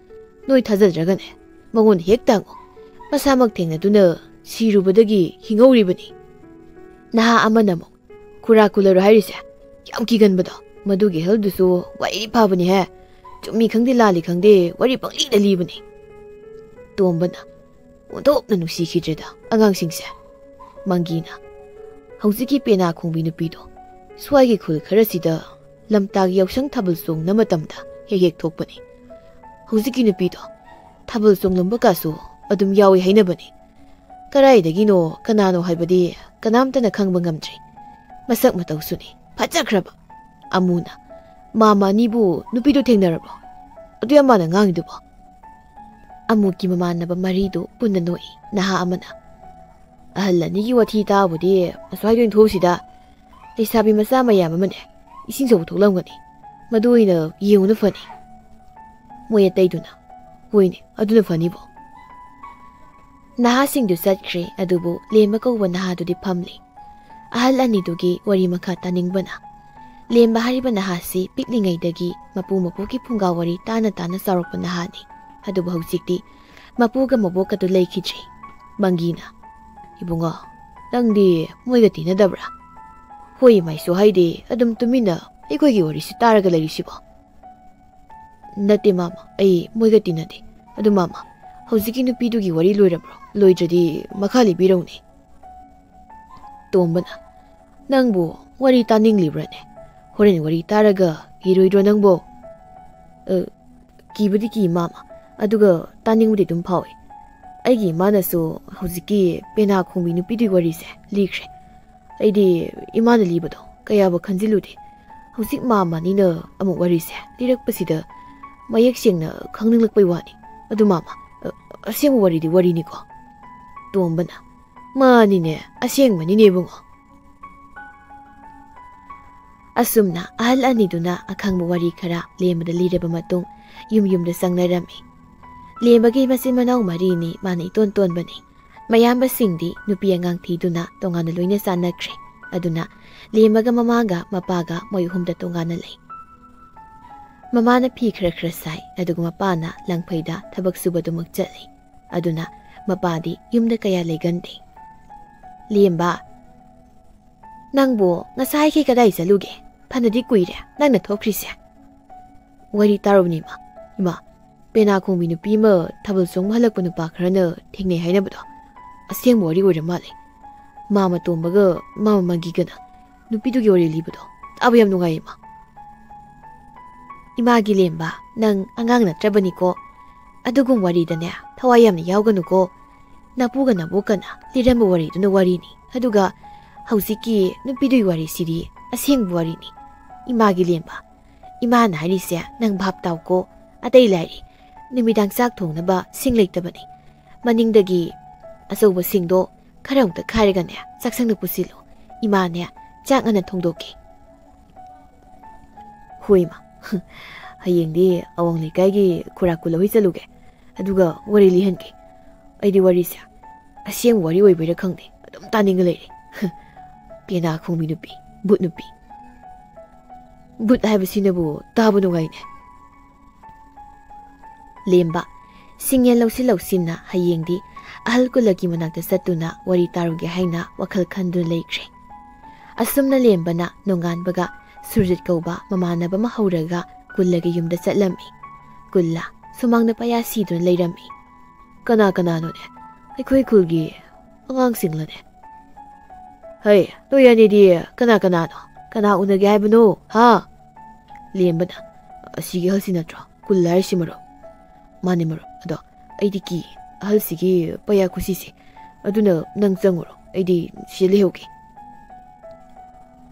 ꯅꯣꯏ ꯊꯥꯖꯗ꯭ꯔꯒꯅꯦ, ꯃꯉꯣꯟꯗ ꯍꯦꯛ ꯇꯥꯡꯉꯨ꯫ ꯃꯁꯥꯃꯛ ꯊꯦꯡꯅꯗꯨꯅ ꯁꯤꯔꯨꯕꯗꯒꯤ ꯍꯤꯡꯍꯧꯔꯤꯕꯅꯤ꯫" ꯅꯍꯥ ꯑꯃꯅ ꯑꯃꯨꯛ, "ꯈꯨꯔꯥ ꯀꯨꯂꯔ ꯍꯥꯏꯔꯤꯁꯦ ꯌꯥꯝ ꯀꯤꯒꯟꯕꯗꯣ꯫ ꯃꯗꯨꯒꯤ ꯑꯍꯜꯗꯨꯁꯨ ꯋꯥꯔꯤ ꯐꯕꯅꯤꯍꯦ꯫ ꯆꯨꯝꯃꯤ ꯈꯪꯗꯦ ꯂꯥꯜꯂꯤ ꯈꯪꯗꯦ ꯋꯥꯔꯤ ꯄꯪꯂꯤꯗ ꯂꯤꯕꯅꯤ꯫ ꯇꯣꯝꯕꯅ ꯑꯣꯟꯊꯣꯛꯅ ꯅꯨꯡꯁꯤꯈꯤꯗ꯭ꯔꯦꯗ ꯑꯉꯥꯡꯁꯤꯡꯁꯦ꯫ ꯃꯪꯒꯤꯅ ꯍꯧꯖꯤꯛꯀꯤ ꯄꯦꯅꯥ ꯈꯣꯡꯕꯤ ꯅꯨꯄꯤꯗꯣ ꯁ꯭ꯋꯥꯏꯒꯤ ꯈꯨꯜ ꯈꯔꯁꯤꯗ ꯂꯝꯇꯥꯒꯤ ꯌꯥꯎꯁꯪ ꯊꯥꯕꯜ ꯆꯣꯡꯅ ꯃꯇꯝꯗ ꯍꯦꯛ ꯍꯦꯛ ꯊꯣꯛꯄꯅꯤ꯫ ꯍꯧꯖꯤꯛꯀꯤ ꯅꯨꯄꯤꯗꯣ ꯊꯥꯕꯜ ꯆꯣꯡꯂꯝꯕ ꯀꯥꯁꯨ ꯑꯗꯨꯝ ꯌꯥꯎꯏ ꯍꯥꯏꯅꯕꯅꯤ꯫ ꯀꯗꯥꯏꯗꯒꯤꯅꯣ ꯀꯅꯥꯅꯣ ꯍꯥꯏꯕꯗꯤ ꯀꯅꯥꯝꯇꯅ ꯈꯪꯕ ꯉꯝꯗ꯭ꯔꯤ꯫ ꯃꯁꯛ ꯃꯇꯧꯁꯨꯅꯤ ꯐꯖꯈ꯭ꯔꯕ꯫ ꯑꯃꯨꯅ ꯃꯥꯃ ꯑꯅꯤꯕꯨ ꯅꯨꯄꯤꯗꯨ ꯊꯦꯡꯅꯔꯕ꯭ꯔꯣ? ꯑꯗꯨ ꯌꯥꯝ ꯃꯥꯅ ꯉꯥꯡꯉꯤꯗꯨꯕꯣ? ꯑꯃꯨꯒꯤ ꯃꯃꯥꯟꯅꯕ ꯃꯔꯤꯗꯨ ꯄꯨꯟꯅ ꯅꯣꯛꯏ꯫ ꯅꯍꯥ ꯑꯃꯅ ꯑꯍꯜ ꯑꯅꯤꯒꯤ ꯋꯥꯊꯤ ꯇꯥꯕꯨꯗꯤ ꯑꯁ꯭ꯋꯥꯏꯗ ꯑꯣꯏꯅ ꯊꯣꯛꯎꯁꯤꯗ꯫ ꯂꯩꯁꯥꯕꯤ ꯃꯆꯥ ꯃꯌꯥꯝ ꯑꯃꯅꯦ ꯏꯁꯤꯡ ꯁꯧꯕ ꯊꯣꯛꯂꯝꯒꯅꯤ꯫ ꯃꯗꯨ ꯑꯣꯏꯅ ꯌꯦꯡꯉꯨꯅ ꯐꯅꯤ꯫ ꯃꯣꯏ ꯑꯇꯩꯗꯨꯅ ꯍꯣꯏꯅꯦ ꯑꯗꯨꯅ ꯐꯅꯤꯕꯣ꯫ ꯅꯍꯥꯁꯤꯡꯗꯨ ꯆꯠꯈ꯭ꯔꯦ ꯑꯗꯨꯕꯨ ꯂꯦꯝꯕ ꯀꯧꯕ ꯅꯍꯥꯗꯨꯗꯤ ꯐꯝꯂꯤ꯫ ꯑꯍꯜ ꯑꯅꯤꯗꯨꯒꯤ ꯋꯥꯔꯤ ꯃꯈꯥ ꯇꯥꯅꯤꯡꯕꯅ꯫ ꯂꯦꯝꯕ ꯍꯥꯏꯔꯤꯕ ꯅꯍꯥꯁꯤ ꯄꯤꯛꯂꯤꯉꯩꯗꯒꯤ ꯃꯄꯨ ꯃꯄꯨꯒꯤ ꯐꯨꯡꯒꯥ ꯋꯥꯔꯤ ꯇꯥꯅ ꯇꯥꯅ ꯆꯥꯎꯔꯛꯄ ꯅꯍꯥꯅꯤ꯫ ꯑꯗꯨꯕꯨ ꯍꯧꯖꯤꯛꯇꯤ ꯃꯄꯨꯒ ꯃꯕꯣꯛꯀꯗꯨ ꯂꯩꯈꯤꯗ꯭ꯔꯤ꯫ ꯃꯪꯒꯤꯅ ꯏꯕꯨꯡꯉꯣ, ꯅꯪꯗꯤ ꯃꯣꯏꯒ ꯇꯤꯟꯅꯗꯕ꯭ꯔꯥ? ꯍꯣꯏ ꯃꯥꯏꯁꯨ ꯍꯥꯏꯗꯦ ꯑꯗꯨꯝ ꯇꯨꯃꯤꯟꯅ ꯑꯩꯈꯣꯏꯒꯤ ꯋꯥꯔꯤꯁꯤ ꯇꯥꯔꯒ ꯂꯩꯔꯤꯁꯤꯕꯣ꯫ ꯅꯠꯇꯦ ꯃꯥꯃ, ꯑꯩ ꯃꯣꯏꯒ ꯇꯤꯟꯅꯗꯦ꯫ ꯑꯗꯨ ꯃꯥꯃ, ꯍꯧꯖꯤꯛꯀꯤ ꯅꯨꯄꯤꯗꯨꯒꯤ ꯋꯥꯔꯤ ꯂꯣꯏꯔꯕ꯭ꯔꯣ? ꯂꯣꯏꯗ꯭ꯔꯗꯤ ꯃꯈꯥ ꯂꯤꯕꯤꯔꯧꯅꯦ꯫ ꯇꯣꯝꯕꯅ ꯅꯪꯕꯨ ꯋꯥꯔꯤ ꯇꯥꯅꯤꯡꯂꯤꯕ꯭ꯔꯅꯦ? ꯍꯣꯔꯦꯟ ꯋꯥꯔꯤ ꯇꯥꯔꯒ ꯀꯤꯔꯣꯏꯗ꯭ꯔꯣ ꯅꯪꯕꯣ? ꯑ, ꯀꯤꯕꯨꯗꯤ ꯀꯤ ꯃꯥꯃ, ꯑꯗꯨꯒ ꯇꯥꯅꯤꯡꯕꯗꯤ ꯑꯗꯨꯝ ꯐꯥꯎꯏ꯫ ꯑꯩꯒꯤ ꯏꯃꯥꯅꯁꯨ ꯍꯧꯖꯤꯛꯀꯤ ꯄꯦꯅꯥ ꯈꯣꯡꯕꯤ ꯅꯨꯄꯤꯗꯨꯒꯤ ꯋꯥꯔꯤꯁꯦ ꯂꯤꯈ꯭ꯔꯦ꯫ ꯑꯩꯗꯤ ꯏꯃꯥꯅ ꯂꯤꯕꯗꯣ ꯀꯌꯥꯕꯨ ꯈꯟꯖꯤꯜꯂꯨꯗꯦ꯫ ꯍꯧꯖꯤꯛ ꯃꯥꯃ ꯑꯅꯤꯅ ꯑꯃꯨꯛ ꯋꯥꯔꯤꯁꯦ ꯂꯤꯔꯛꯄꯁꯤꯗ ꯃꯌꯦꯛ ꯁꯦꯡꯅ ꯈꯪꯅꯤꯡꯂꯛꯄꯩ ꯋꯥꯅꯤ꯫ ꯑꯗꯨ ꯃꯥꯃ, ꯑ, ꯑꯁꯦꯡꯕ ꯋꯥꯔꯤꯗꯤ ꯋꯥꯔꯤꯅꯤꯀꯣ꯫ ꯇꯣꯝꯕꯅ ꯃꯥꯅꯤꯅꯦ, ꯑꯁꯦꯡꯕꯅꯤꯅꯦ ꯏꯕꯨꯡꯉꯣ꯫ ꯑꯁꯨꯝꯅ ꯑꯍꯜ ꯑꯅꯤꯗꯨꯅ ꯑꯈꯪꯕ ꯋꯥꯔꯤ ꯈꯔ ꯂꯦꯝꯕꯗ ꯂꯤꯔꯕ ꯃꯇꯨꯡ ꯌꯨꯝ ꯌꯨꯝꯗ ꯆꯪꯅꯔꯝꯃꯤ꯫ ꯂꯦꯝꯕꯒꯤ ꯃꯆꯤꯟ ꯃꯅꯥꯎ ꯃꯔꯤꯅꯤ, ꯃꯥꯅ ꯏꯇꯣꯟ ꯇꯣꯟꯕꯅꯤ꯫ ꯃꯌꯥꯝꯕꯁꯤꯡꯗꯤ ꯅꯨꯄꯤ ꯑꯉꯥꯡ ꯊꯤꯗꯨꯅ ꯇꯣꯉꯥꯟꯅ ꯂꯣꯏꯅ ꯆꯥꯟꯅꯈ꯭ꯔꯦ꯫ ꯑꯗꯨꯅ ꯂꯦꯝꯕꯒ ꯃꯃꯥꯒ ꯃꯄꯥꯒ ꯃꯣꯏ ꯑꯍꯨꯝꯗ ꯇꯣꯉꯥꯟꯅ ꯂꯩ꯫ ꯃꯃꯥꯅ ꯐꯤ ꯈꯔ ꯈꯔ ꯁꯥꯏ, ꯑꯗꯨꯒ ꯃꯄꯥꯅ ꯂꯪꯐꯩꯗ ꯊꯕꯛ ꯁꯨꯕꯗꯨꯃꯛ ꯆꯠꯂꯤ꯫ ꯑꯗꯨꯅ ꯃꯄꯥꯗꯤ ꯌꯨꯝꯗ ꯀꯌꯥ ꯂꯩꯒꯟꯗꯦ꯫ ꯂꯦꯝꯕ, ꯅꯪꯕꯨ ꯉꯁꯥꯏꯈꯩ ꯀꯗꯥꯏ ꯆꯠꯂꯨꯒꯦ? ꯐꯅꯗꯤ ꯀꯨꯏꯔꯦ ꯅꯪꯅ ꯊꯣꯛꯈ꯭ꯔꯤꯁꯦ꯫ ꯋꯥꯔꯤ ꯇꯥꯔꯨꯕꯅꯤ ꯏꯃꯥ꯫ ꯏꯃꯥ, ꯄꯦꯅꯥ ꯈꯣꯡꯕꯤ ꯅꯨꯄꯤ ꯑꯃ ꯊꯥꯕꯜ ꯆꯣꯡꯕ ꯍꯜꯂꯛꯄ ꯅꯨꯄꯥ ꯈꯔꯅ ꯊꯦꯡꯅꯩ ꯍꯥꯏꯅꯕꯗꯣ ꯑꯁꯦꯡꯕ ꯋꯥꯔꯤ ꯑꯣꯏꯔ ꯃꯥꯜꯂꯦ꯫ ꯃꯥ ꯃꯇꯣꯝꯕꯒ ꯃꯥ ꯃꯃꯥꯡꯒꯤꯒꯅ ꯅꯨꯄꯤꯗꯨꯒꯤ ꯋꯥꯔꯤ ꯂꯤꯕꯗꯣ ꯇꯥꯕ ꯌꯥꯝ ꯅꯨꯡꯉꯥꯏꯌꯦ ꯏꯃꯥ꯫ ꯏꯃꯥꯒꯤ ꯂꯦꯝꯕ, ꯅꯪ ꯑꯉꯥꯡ ꯅꯠꯇ꯭ꯔꯕꯅꯤꯀꯣ꯫ ꯑꯗꯨꯒꯨꯝ ꯋꯥꯔꯤꯗꯅꯦ ꯊꯋꯥꯏ ꯌꯥꯝꯅ ꯌꯥꯎꯒꯅꯨꯀꯣ꯫ ꯅꯄꯨꯒ ꯅꯕꯣꯛꯀꯅ ꯂꯤꯔꯝꯕ ꯋꯥꯔꯤꯗꯨꯅ ꯋꯥꯔꯤꯅꯤ, ꯑꯗꯨꯒ ꯍꯧꯖꯤꯛꯀꯤ ꯅꯨꯄꯤꯗꯨꯒꯤ ꯋꯥꯔꯤꯁꯤꯗꯤ ꯑꯁꯦꯡꯕ ꯋꯥꯔꯤꯅꯤ꯫ ꯏꯃꯥꯒꯤ ꯂꯦꯝꯕ, ꯏꯃꯥꯅ ꯍꯥꯏꯔꯤꯁꯦ ꯅꯪ ꯚꯥꯞ ꯇꯥꯎꯀꯣ꯫ ꯑꯇꯩ ꯂꯥꯏꯔꯤ, ꯅꯨꯃꯤꯗꯥꯡ ꯆꯥꯛ ꯊꯣꯡꯅꯕ ꯁꯤꯡ ꯂꯩꯇꯕꯅꯤ꯫ ꯃꯅꯤꯡꯗꯒꯤ ꯑꯆꯧꯕ ꯁꯤꯡꯗꯣ ꯈꯔ ꯑꯃꯨꯛꯇ ꯈꯥꯏꯔꯒꯅꯦ ꯆꯥꯛꯁꯪꯗ ꯄꯨꯁꯤꯜꯂꯨ꯫ ꯏꯃꯥꯅꯦ ꯆꯥꯛ ꯉꯟꯅ ꯊꯣꯡꯗꯣꯛꯀꯦ꯫ ꯍꯣꯏ ꯏꯃꯥ, ꯍꯌꯦꯡꯗꯤ ꯑꯋꯥꯡ ꯂꯩꯀꯥꯏꯒꯤ ꯈꯨꯔꯥ ꯀꯨꯜꯂ ꯍꯣꯏ ꯆꯠꯂꯨꯒꯦ, ꯑꯗꯨꯒ ꯋꯥꯔꯤ ꯂꯤꯍꯟꯒꯦ꯫ ꯑꯩꯗꯤ ꯋꯥꯔꯤꯁꯦ ꯑꯁꯦꯡꯕ ꯋꯥꯔꯤ ꯑꯣꯏꯕꯩꯔꯥ ꯈꯪꯗꯦ, ꯑꯗꯨꯝ ꯇꯥꯅꯤꯡꯉ ꯂꯩꯔꯦ꯫ ꯄꯦꯅꯥ ꯈꯣꯡꯕꯤ ꯅꯨꯄꯤ, ꯚꯨꯠ ꯅꯨꯄꯤ꯫ ꯚꯨꯠ ꯍꯥꯏꯕꯁꯤꯅꯕꯨ ꯇꯥꯕ ꯅꯨꯡꯉꯥꯏꯅꯦ꯫ ꯂꯦꯝꯕ, ꯁꯤꯡꯌꯦꯟ ꯂꯧꯁꯤꯜ ꯂꯧꯁꯤꯟꯅ ꯍꯌꯦꯡꯗꯤ ꯑꯍꯜ ꯀꯨꯜꯂꯒꯤ ꯃꯅꯥꯛꯇ ꯆꯠꯇꯨꯅ ꯋꯥꯔꯤ ꯇꯥꯔꯨꯒꯦ ꯍꯥꯏꯅ ꯋꯥꯈꯜ ꯈꯟꯗꯨꯅ ꯂꯩꯈ꯭ꯔꯦ꯫ ꯑꯁꯨꯝꯅ ꯂꯦꯝꯕꯅ ꯅꯣꯡꯉꯥꯟꯕꯒ ꯁꯨꯔꯖꯤꯠ ꯀꯧꯕ ꯃꯃꯥꯟꯅꯕ ꯑꯃ ꯍꯧꯔꯒ ꯀꯨꯜꯂꯒꯤ ꯌꯨꯝꯗ ꯆꯠꯂꯝꯃꯤ꯫ ꯀꯨꯜꯂ ꯁꯨꯃꯥꯡꯗ ꯄꯌꯥ ꯁꯤꯗꯨꯅ ꯂꯩꯔꯝꯃꯤ꯫ "ꯀꯅꯥ ꯀꯅꯥꯅꯣꯅꯦ? ꯑꯩꯈꯣꯏ ꯈꯨꯜꯒꯤ ꯑꯉꯥꯡꯁꯤꯡꯂꯅꯦ? ꯍꯩ, ꯅꯣꯏ ꯑꯅꯤꯗꯤ ꯀꯅꯥ ꯀꯅꯥꯅꯣ? ꯀꯅꯥ ꯎꯅꯒꯦ ꯍꯥꯏꯕꯅꯣ, ꯍꯥ?" ꯂꯦꯝꯕꯅ, "ꯑꯁꯤꯒꯤ ꯑꯍꯜꯁꯤ ꯅꯠꯇ꯭ꯔꯣ? ꯀꯨꯜꯂ ꯍꯥꯏꯔꯤꯁꯤ ꯃꯔꯨꯞ?" "ꯃꯥꯅꯦ ꯃꯔꯨꯞ, ꯑꯗꯣ ꯑꯩꯗꯤ ꯀꯤ ꯑꯍꯜꯁꯤꯒꯤ ꯄꯌꯥ ꯈꯨꯁꯤꯁꯦ, ꯑꯗꯨꯅ ꯅꯪ ꯆꯪꯉꯨꯔꯣ, ꯑꯩꯗꯤ ꯁꯤꯗ ꯂꯩꯍꯧꯒꯦ꯫"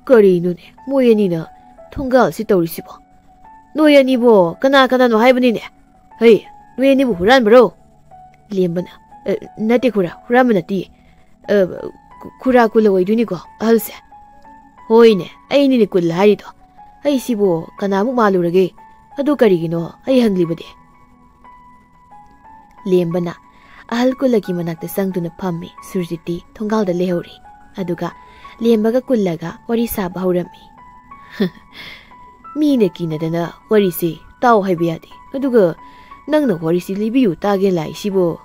ꯀꯔꯤꯅꯣꯅꯦ ꯃꯣꯏ ꯑꯅꯤꯅ ꯊꯣꯡꯒꯥꯜꯁꯤ ꯇꯧꯔꯤꯁꯤꯕꯣ? ꯅꯣꯏ ꯑꯅꯤꯕꯣ ꯀꯅꯥ ꯀꯅꯥꯅꯣ ꯍꯥꯏꯕꯅꯤꯅꯦ? ꯍꯩ, ꯅꯣꯏ ꯑꯅꯤꯕꯨ ꯍꯨꯔꯥꯟꯕꯔꯣ? ꯂꯦꯝꯕꯅ, "ꯑ, ꯅꯠꯇꯦ ꯈꯨꯔꯥ, ꯍꯨꯔꯥꯟꯕ ꯅꯠꯇꯦ꯫ ꯑ, ꯈꯨ-, ꯈꯨꯔꯥ ꯀꯨꯜꯂ ꯑꯣꯏꯗꯣꯏꯅꯤꯀꯣ ꯑꯍꯜꯁꯦ?" "ꯍꯣꯏꯅꯦ, ꯑꯩꯅꯤꯅꯦ ꯀꯨꯜꯂ ꯍꯥꯏꯔꯤꯗꯣ꯫ ꯑꯩꯁꯤꯕꯨ ꯀꯅꯥꯃꯨꯛ ꯃꯥꯜꯂꯨꯔꯒꯦ? ꯑꯗꯨ ꯀꯔꯤꯒꯤꯅꯣ ꯑꯩ ꯍꯪꯂꯤꯕꯗꯤ?" ꯂꯦꯝꯕꯅ ꯑꯍꯜ ꯀꯨꯜꯂꯒꯤ ꯃꯅꯥꯛꯇ ꯆꯪꯗꯨꯅ ꯐꯝꯃꯤ꯫ ꯁꯨꯔꯖꯤꯠꯇꯤ ꯊꯣꯡꯒꯥꯜꯗ ꯂꯩꯍꯧꯔꯤ꯫ ꯑꯗꯨꯒ ꯂꯦꯝꯕꯒ ꯀꯨꯜꯂꯒ ꯋꯥꯔꯤ ꯁꯥꯕ ꯍꯧꯔꯝꯃꯤ꯫ "ꯃꯤꯅ ꯀꯤꯅꯗꯅ ꯋꯥꯔꯤꯁꯦ ꯇꯥꯎ ꯍꯥꯏꯕ ꯌꯥꯗꯦ, ꯑꯗꯨꯒ ꯅꯪꯅ ꯋꯥꯔꯤꯁꯤ ꯂꯤꯕꯤꯌꯨ ꯇꯥꯒꯦ ꯂꯥꯛꯏꯁꯤꯕꯣ?"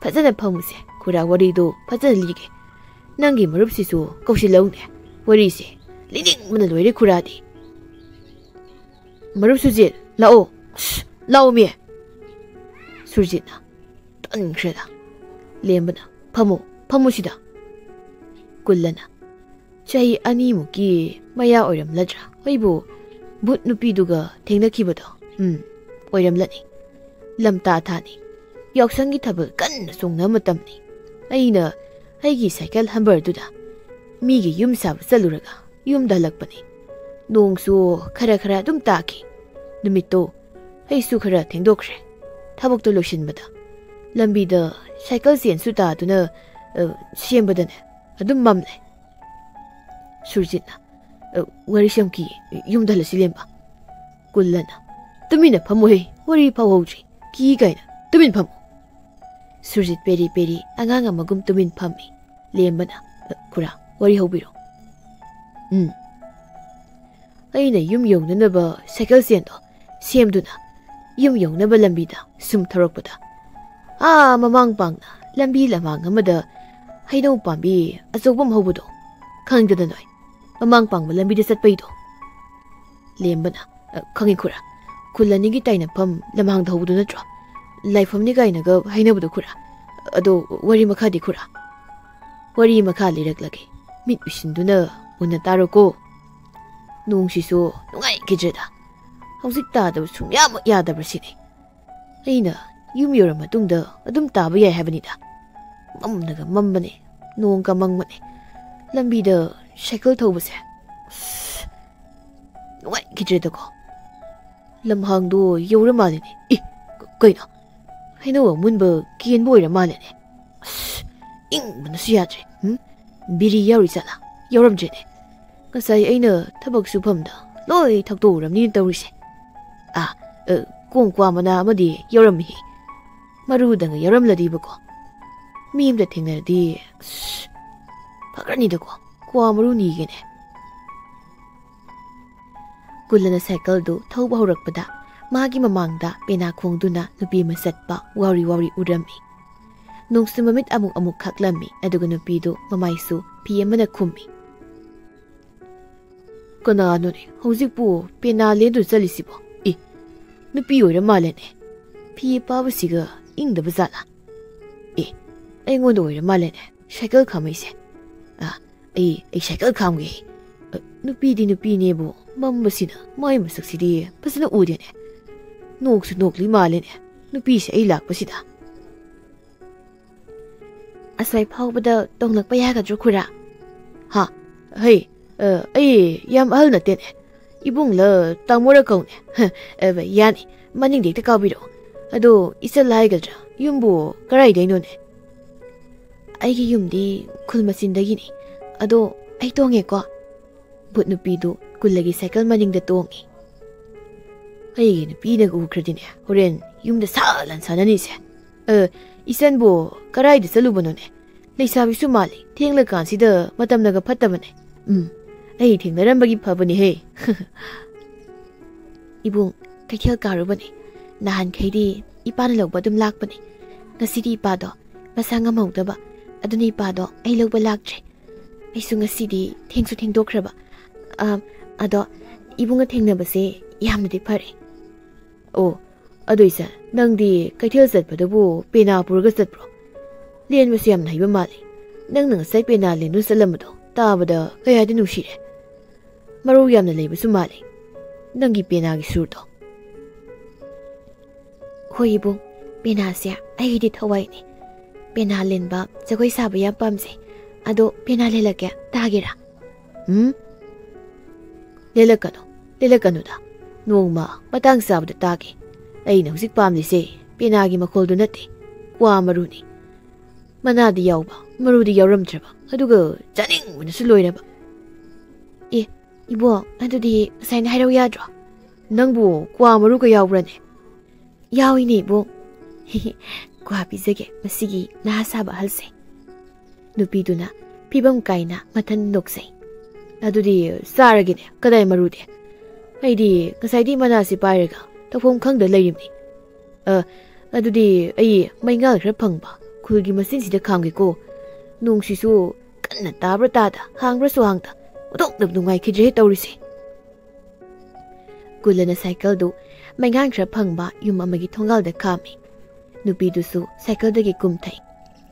"ꯐꯖꯅ ꯐꯝꯃꯨꯁꯦ, ꯈꯨꯔꯥ ꯋꯥꯔꯤꯗꯣ ꯐꯖꯅ ꯂꯤꯒꯦ꯫ ꯅꯪꯒꯤ ꯃꯔꯨꯞꯁꯤꯁꯨ ꯀꯧꯁꯤꯜꯂꯧꯅꯦ, ꯋꯥꯔꯤꯁꯦ ꯂꯤꯅꯤꯡꯕꯅ ꯂꯣꯏꯔꯦ ꯈꯨꯔꯥꯗꯤ꯫ "ꯃꯔꯨꯞ ꯁꯨꯔꯖꯤꯠ, ꯂꯥꯛꯑꯣ꯫ ꯁꯁ, ꯂꯥꯛꯑꯣꯃꯤ!" ꯁꯨꯔꯖꯤꯠꯅ ꯇꯟꯈ꯭ꯔꯦꯗ꯫ ꯂꯦꯝꯕꯅ, "ꯐꯝꯃꯨ, ꯐꯝꯃꯨ ꯁꯤꯗ꯫" ꯀꯨꯜꯂꯅ, "ꯆꯍꯤ ꯑꯅꯤꯃꯨꯛꯀꯤ ꯃꯌꯥ ꯑꯣꯏꯔꯝꯂꯗ꯭ꯔꯥ ꯑꯩꯕꯨ ꯚꯨꯠ ꯅꯨꯄꯤꯗꯨꯒ ꯊꯦꯡꯅꯈꯤꯕꯗꯣ? ꯎꯝ, ꯑꯣꯏꯔꯝꯂꯅꯤ꯫ ꯂꯝꯇꯥ ꯊꯥꯅꯤ꯫ ꯌꯥꯎꯁꯪꯒꯤ ꯊꯥꯕꯜ ꯀꯟꯅ ꯆꯣꯡꯅꯕ ꯃꯇꯝꯅꯤ꯫ ꯑꯩꯅ ꯑꯩꯒꯤ ꯁꯥꯏꯀꯜ ꯍꯝꯕꯔꯗꯨꯗ ꯃꯤꯒꯤ ꯌꯨꯝ ꯁꯥꯕ ꯆꯠꯂꯨꯔꯒ ꯌꯨꯝꯗ ꯍꯜꯂꯛꯄꯅꯤ꯫ ꯅꯣꯡꯁꯨ ꯈꯔ ꯈꯔ ꯑꯗꯨꯝ ꯇꯥꯈꯤ꯫ ꯅꯨꯃꯤꯠꯇꯣ ꯑꯩꯁꯨ ꯈꯔ ꯊꯦꯡꯗꯣꯛꯈ꯭ꯔꯦ ꯊꯕꯛꯇꯣ ꯂꯣꯏꯁꯤꯟꯕꯗ꯫ ꯂꯝꯕꯤꯗ ꯁꯥꯏꯀꯜ ꯆꯦꯟꯁꯨ ꯇꯥꯗꯨꯅ, ꯑ, ꯁꯦꯝꯕꯗꯅꯦ ꯑꯗꯨꯝ ꯃꯝꯂꯦ꯫" ꯁꯨꯔꯖꯤꯠꯅ, "ꯑ, ꯋꯥꯔꯤ ꯁꯦꯝꯈꯤ, ꯌꯨꯝꯗ ꯍꯜꯂꯁꯤ ꯂꯦꯝꯕ꯫" ꯀꯨꯜꯂꯅ, "ꯇꯨꯃꯤꯟꯅ ꯐꯝꯃꯨꯍꯦ, ꯋꯥꯔꯤ ꯐꯥꯎꯍꯧꯗ꯭ꯔꯤ, ꯀꯤ ꯀꯥꯏꯅ, ꯇꯨꯃꯤꯟ ꯐꯝꯃꯨ꯫" ꯁꯨꯔꯖꯤꯠ ꯄꯦꯔꯤ ꯄꯦꯔꯤ ꯑꯉꯥꯡ ꯑꯃꯒꯨꯝ ꯇꯨꯃꯤꯟ ꯐꯝꯃꯤ꯫ ꯂꯦꯝꯕꯅ, "ꯑ, ꯈꯨꯔꯥ, ꯋꯥꯔꯤ ꯍꯧꯕꯤꯔꯣ꯫" "ꯎꯝ꯫ ꯑꯩꯅ ꯌꯨꯝ ꯌꯧꯅꯅꯕ ꯁꯥꯏꯀꯜ ꯆꯦꯟꯗꯣ ꯁꯦꯝꯗꯨꯅ ꯌꯨꯝ ꯌꯧꯅꯕ ꯂꯝꯕꯤꯗ ꯁꯨꯝ ꯊꯧꯔꯛꯄꯗ, ꯑꯥ ꯃꯃꯥꯡ ꯄꯥꯡꯅ ꯂꯝꯕꯤ ꯂꯃꯥꯡ ꯑꯃꯗ ꯍꯩꯅꯧ ꯄꯥꯝꯕꯤ ꯑꯆꯧꯕ ꯑꯃ ꯍꯧꯕꯗꯣ, ꯈꯪꯗꯅ ꯅꯣꯏ ꯃꯃꯥꯡ ꯄꯥꯡꯕ ꯂꯝꯕꯤꯗ ꯆꯠꯄꯩꯗꯣ?" ꯂꯦꯝꯕꯅ, "ꯑ, ꯈꯪꯉꯤ ꯈꯨꯔꯥ꯫ ꯈꯨꯜ ꯑꯅꯤꯒꯤ ꯇꯥꯏꯅꯐꯝ ꯂꯝꯍꯥꯡꯗ ꯍꯧꯕꯗꯨ ꯅꯠꯇ꯭ꯔꯣ? ꯂꯥꯏꯐꯝꯅꯤ ꯀꯥꯏꯅꯒ ꯍꯥꯏꯅꯕꯗꯣ ꯈꯨꯔꯥ꯫ ꯑꯗꯣ ꯋꯥꯔꯤ ꯃꯈꯥꯗꯤ ꯈꯨꯔꯥ?" "ꯋꯥꯔꯤ ꯃꯈꯥ ꯂꯤꯔꯛꯂꯒꯦ꯫ ꯃꯤꯠ ꯎꯏꯁꯤꯟꯗꯨꯅ ꯃꯨꯟꯅ ꯇꯥꯔꯣꯀꯣ꯫" ꯅꯣꯡꯁꯤꯁꯨ ꯅꯨꯡꯉꯥꯏꯈꯤꯗ꯭ꯔꯦꯗ꯫ ꯍꯧꯖꯤꯛ ꯇꯥꯗꯕ ꯁꯨꯡꯌꯥꯃꯛ ꯌꯥꯗꯕ꯭ꯔꯥ ꯁꯤꯅꯤ꯫ ꯑꯩꯅ ꯌꯨꯝ ꯌꯧꯔ ꯃꯇꯨꯡꯗ ꯑꯗꯨꯝ ꯇꯥꯕ ꯌꯥꯏ ꯍꯥꯏꯕꯅꯤꯗ꯫ ꯃꯝꯅꯒ ꯃꯝꯕꯅꯦ, ꯅꯣꯡꯒ ꯃꯪꯕꯅꯦ꯫ ꯂꯝꯕꯤꯗ ꯁꯥꯏꯀꯜ ꯊꯧꯕꯁꯦ, ꯑꯁ, ꯅꯨꯡꯉꯥꯏꯈꯤꯗ꯭ꯔꯦꯗꯀꯣ꯫ ꯂꯝꯍꯥꯡꯗꯣ ꯌꯧꯔ ꯃꯥꯜꯂꯦꯅꯦ꯫ ꯏ, ꯀ-, ꯀꯩꯅꯣ? ꯍꯩꯅꯧ ꯑꯃꯨꯟꯕ ꯀꯦꯟꯕ ꯑꯣꯏꯔ ꯃꯥꯜꯂꯦꯅꯦ꯫ ꯑꯁ, ꯏꯪꯕꯅꯁꯨ ꯌꯥꯗ꯭ꯔꯦ꯫ ꯎꯝ? ꯕꯤꯔꯤ ꯌꯥꯎꯔꯤ ꯖꯥꯠꯂꯥ? ꯌꯥꯎꯔꯝꯗ꯭ꯔꯦꯅꯦ꯫ ꯉꯁꯥꯏ ꯑꯩꯅ ꯊꯕꯛ ꯁꯨꯐꯝꯗ ꯂꯣꯏ ꯊꯛꯇꯣꯛꯎꯔꯕꯅꯤꯅ ꯇꯧꯔꯤꯁꯦ꯫ ꯑꯥ, ꯑ, ꯀꯣꯡꯀ꯭ꯋꯥ ꯃꯅꯥ ꯑꯃꯗꯤ ꯌꯥꯎꯔꯝꯃꯤ꯫ ꯃꯔꯨꯗꯪꯒ ꯌꯥꯎꯔꯝꯂꯗꯤꯕꯀꯣ꯫ ꯃꯤ ꯑꯃꯗ ꯊꯦꯡꯅꯔꯗꯤ, ꯑꯁ, ꯐꯈ꯭ꯔꯅꯤꯗꯀꯣ꯫ ꯀ꯭ꯋꯥ ꯃꯔꯨ ꯅꯤꯒꯦꯅꯦ꯫ ꯀꯨꯜꯂꯅ ꯁꯥꯏꯀꯜꯗꯨ ꯊꯧꯕ ꯍꯧꯔꯛꯄꯗ ꯃꯥꯒꯤ ꯃꯃꯥꯡꯗ ꯄꯦꯅꯥ ꯈꯣꯡꯗꯨꯅ ꯅꯨꯄꯤ ꯑꯃ ꯆꯠꯄ ꯋꯥꯎꯔꯤ ꯋꯥꯎꯔꯤ ꯎꯔꯝꯃꯤ꯫ ꯅꯣꯡꯁꯨ ꯃꯃꯤꯠ ꯑꯃꯨꯛ ꯑꯃꯨꯛ ꯈꯛꯂꯝꯃꯤ, ꯑꯗꯨꯒ ꯅꯨꯄꯤꯗꯨ ꯃꯃꯥꯏꯁꯨ ꯐꯤ ꯑꯃꯅ ꯈꯨꯝꯃꯤ꯫ ꯀꯅꯥꯅꯣꯅꯦ ꯍꯧꯖꯤꯛꯄꯨ ꯄꯦꯅꯥ ꯂꯦꯟꯗꯨꯅ ꯆꯠꯂꯤꯁꯤꯕꯣ? ꯑꯦ, ꯅꯨꯄꯤ ꯑꯣꯏꯔ ꯃꯥꯜꯂꯦꯅꯦ꯫ ꯐꯤ ꯑꯄꯥꯕꯁꯤꯒ ꯏꯪꯗꯕ ꯖꯥꯠꯂꯥ? ꯑꯦ, ꯑꯩꯉꯣꯟꯗ ꯑꯣꯏꯔ ꯃꯥꯜꯂꯦꯅꯦ ꯁꯥꯏꯀꯜ ꯈꯥꯝꯃꯛꯏꯁꯦ꯫ ꯑ, ꯑꯩ, ꯑꯩ ꯁꯥꯏꯀꯜ ꯈꯥꯝꯒꯦ꯫ ꯑ, ꯅꯨꯄꯤꯗꯤ ꯅꯨꯄꯤꯅꯦꯕꯨ, ꯃꯝꯕꯁꯤꯅ ꯃꯥꯏ ꯃꯁꯛꯁꯤꯗꯤ ꯐꯖꯅ ꯎꯗꯦꯅꯦ꯫ ꯅꯣꯛꯁꯨ ꯅꯣꯛꯂꯤ ꯃꯥꯜꯂꯦꯅꯦ ꯅꯨꯄꯤꯁꯦ ꯑꯩ ꯂꯥꯛꯄꯁꯤꯗ꯫ ꯑꯁ꯭ꯋꯥꯏ ꯐꯥꯎꯕꯗ ꯇꯣꯡꯂꯛꯄ ꯌꯥꯒꯗ꯭ꯔꯣ, ꯈꯨꯔꯥ? ꯍꯥ? ꯍꯩ, ꯑ, ꯑꯩ ꯌꯥꯝ ꯑꯍꯜ ꯅꯠꯇꯦꯅꯦ꯫ ꯏꯕꯨꯡꯂ ꯇꯥꯃꯣꯔ ꯀꯧꯅꯦ꯫ ꯍ, ꯑ, ꯌꯥꯅꯤ, ꯃꯅꯤꯡꯗ ꯍꯦꯛꯇ ꯀꯥꯕꯤꯔꯛꯑꯣ꯫ ꯑꯗꯣ ꯏꯆꯜ ꯍꯥꯏꯒꯗ꯭ꯔꯥ, ꯌꯨꯝꯕꯨ ꯀꯔꯥꯏꯗꯩꯅꯣꯅꯦ? ꯑꯩꯒꯤ ꯌꯨꯝꯗꯤ ꯈꯨꯜ ꯃꯆꯤꯟꯗꯒꯤꯅꯤ꯫ ꯑꯗꯣ ꯑꯩ ꯇꯣꯡꯉꯦꯀꯣ꯫ ꯚꯨꯠ ꯅꯨꯄꯤꯗꯨ ꯀꯨꯜꯂꯒꯤ ꯁꯥꯏꯀꯜ ꯃꯅꯤꯡꯗ ꯇꯣꯡꯉꯤ꯫ ꯑꯩꯒꯤ ꯅꯨꯄꯤꯅꯒ ꯎꯈ꯭ꯔꯗꯤꯅꯦ, ꯍꯣꯔꯦꯟ ꯌꯨꯝꯗ ꯁꯥ ꯂꯥꯟꯁꯥꯅꯅꯤꯁꯦ꯫ ꯑ, ꯏꯆꯟꯕꯨ ꯀꯔꯥꯏꯗ ꯆꯠꯂꯨꯕꯅꯣꯅꯦ? ꯂꯩꯁꯥꯕꯤꯁꯨ ꯃꯥꯜꯂꯤ, ꯊꯦꯡꯂꯀꯥꯟꯁꯤꯗ ꯃꯇꯝꯅꯒ ꯐꯠꯇꯕꯅꯦ꯫ ꯎꯝ, ꯑꯩ ꯊꯦꯡꯅꯔꯝꯕꯒꯤ ꯐꯕꯅꯦꯍꯦ꯫ ꯏꯕꯨꯡ, ꯀꯩꯊꯦꯜ ꯀꯥꯔꯨꯕꯅꯦ꯫ ꯅꯍꯥꯟꯈꯩꯗꯤ ꯏꯄꯥꯅ ꯂꯧꯕ ꯑꯗꯨꯝ ꯂꯥꯛꯄꯅꯦ꯫ ꯉꯁꯤꯗꯤ ꯏꯄꯥꯗꯣ ꯃꯁꯥ ꯉꯝꯍꯧꯗꯕ, ꯑꯗꯨꯅ ꯏꯄꯥꯗꯣ ꯑꯩ ꯂꯧꯕ ꯂꯥꯛꯇ꯭ꯔꯦ꯫ ꯑꯩꯁꯨ ꯉꯁꯤꯗꯤ ꯊꯦꯡꯁꯨ ꯊꯦꯡꯗꯣꯛꯈ꯭ꯔꯕ꯫ ꯑ, ꯑꯗꯣ ꯏꯕꯨꯡꯒ ꯊꯦꯡꯅꯕꯁꯦ ꯌꯥꯝꯅꯗꯤ ꯐꯔꯦ꯫ ꯑꯣ, ꯑꯗꯨ ꯏꯆꯟ, ꯅꯪꯗꯤ ꯀꯩꯊꯦꯜ ꯆꯠꯄꯗꯕꯨ ꯄꯦꯅꯥ ꯄꯨꯔꯒ ꯆꯠꯄ꯭ꯔꯣ? ꯂꯦꯟꯕꯁꯨ ꯌꯥꯝꯅ ꯍꯩꯕ ꯃꯥꯜꯂꯤ꯫ ꯅꯪꯅ ꯉꯁꯥꯏ ꯄꯦꯅꯥ ꯂꯦꯟꯗꯨꯅ ꯆꯠꯂꯝꯕꯗꯣ ꯇꯥꯕꯗ ꯀꯌꯥꯗꯤ ꯅꯨꯡꯁꯤꯔꯦ꯫ ꯃꯔꯧ ꯌꯥꯝꯅ ꯂꯩꯕꯁꯨ ꯃꯥꯜꯂꯤ ꯅꯪꯒꯤ ꯄꯦꯅꯥꯒꯤ ꯁꯨꯔꯗꯣ꯫ ꯍꯣꯏ ꯏꯕꯨꯡ, ꯄꯦꯅꯥꯁꯦ ꯑꯩꯒꯤꯗꯤ ꯊꯋꯥꯏꯅꯤ꯫ ꯄꯦꯅꯥ ꯂꯦꯟꯕ, ꯖꯒꯣꯏ ꯁꯥꯕ ꯌꯥꯝ ꯄꯥꯝꯖꯩ꯫ ꯑꯗꯣ ꯄꯦꯅꯥ ꯂꯦꯜꯂꯛꯀꯦ, ꯇꯥꯒꯦꯔꯥ? ꯎꯝ? ꯂꯦꯜꯂꯛꯀꯅꯨ, ꯂꯦꯜꯂꯛꯀꯅꯨꯗ꯫ ꯅꯣꯡꯃ ꯃꯇꯥꯡ ꯆꯥꯕꯗ ꯇꯥꯒꯦ꯫ ꯑꯩꯅ ꯍꯧꯖꯤꯛ ꯄꯥꯝꯂꯤꯁꯦ ꯄꯦꯅꯥꯒꯤ ꯃꯈꯣꯜꯗꯨ ꯅꯠꯇꯦ, ꯀ꯭ꯋꯥ ꯃꯔꯨꯅꯤ꯫ ꯃꯅꯥꯗꯤ ꯌꯥꯎꯕ, ꯃꯔꯨꯗꯤ ꯌꯥꯎꯔꯝꯗ꯭ꯔꯕ, ꯑꯗꯨꯒ ꯆꯥꯅꯤꯡꯕꯅꯁꯨ ꯂꯣꯏꯔꯕ꯫ ꯑꯦ, ꯏꯕꯣ, ꯑꯗꯨꯗꯤ ꯉꯁꯥꯏꯅ ꯍꯥꯏꯔꯧ ꯌꯥꯗ꯭ꯔꯣ? ꯅꯪꯕꯨ ꯀ꯭ꯋꯥ ꯃꯔꯨꯒ ꯌꯥꯎꯕ꯭ꯔꯅꯦ? ꯌꯥꯎꯏꯅꯦ ꯏꯕꯣ꯫ ꯀ꯭ꯋꯥ ꯄꯤꯖꯒꯦ ꯃꯁꯤꯒꯤ ꯅꯍꯥ ꯁꯥꯕ ꯑꯍꯜꯁꯦ꯫ ꯅꯨꯄꯤꯗꯨꯅ ꯐꯤꯕꯝ ꯀꯥꯏꯅ ꯃꯊꯟ ꯅꯣꯛꯆꯩ꯫ ꯑꯗꯨꯗꯤ ꯆꯥꯔꯒꯦꯅꯦ, ꯀꯗꯥꯏ ꯃꯔꯨꯗꯤ? ꯑꯩꯗꯤ ꯉꯁꯥꯏꯗꯤ ꯃꯅꯥꯁꯤ ꯄꯥꯏꯔꯒ ꯇꯧꯐꯝ ꯈꯪꯗ ꯂꯩꯔꯤꯕꯅꯤ꯫ ꯑ, ꯑꯗꯨꯗꯤ ꯑꯩ ꯃꯩꯉꯥꯜ ꯈꯔ ꯐꯪꯕ ꯈꯨꯜꯒꯤ ꯃꯆꯤꯟꯁꯤꯗ ꯈꯥꯝꯒꯦꯀꯣ꯫ ꯅꯣꯡꯁꯤꯁꯨ ꯀꯟꯅ ꯇꯥꯕ꯭ꯔꯥ ꯇꯥꯗ, ꯍꯥꯡꯕ꯭ꯔꯥꯁꯨ ꯍꯥꯡꯗ, ꯑꯣꯟꯊꯣꯛꯅ ꯅꯨꯡꯉꯥꯏꯈꯤꯗ꯭ꯔꯦ ꯇꯧꯔꯤꯁꯦ꯫ ꯀꯨꯜꯂꯅ ꯁꯥꯏꯀꯜꯗꯨ ꯃꯩꯉꯥꯟ ꯈꯔ ꯐꯪꯕ ꯌꯨꯝ ꯑꯃꯒꯤ ꯊꯣꯡꯒꯥꯜꯗ ꯈꯥꯝꯃꯤ꯫ ꯅꯨꯄꯤꯗꯨꯁꯨ ꯁꯥꯏꯀꯜꯗꯒꯤ ꯀꯨꯝꯊꯩ꯫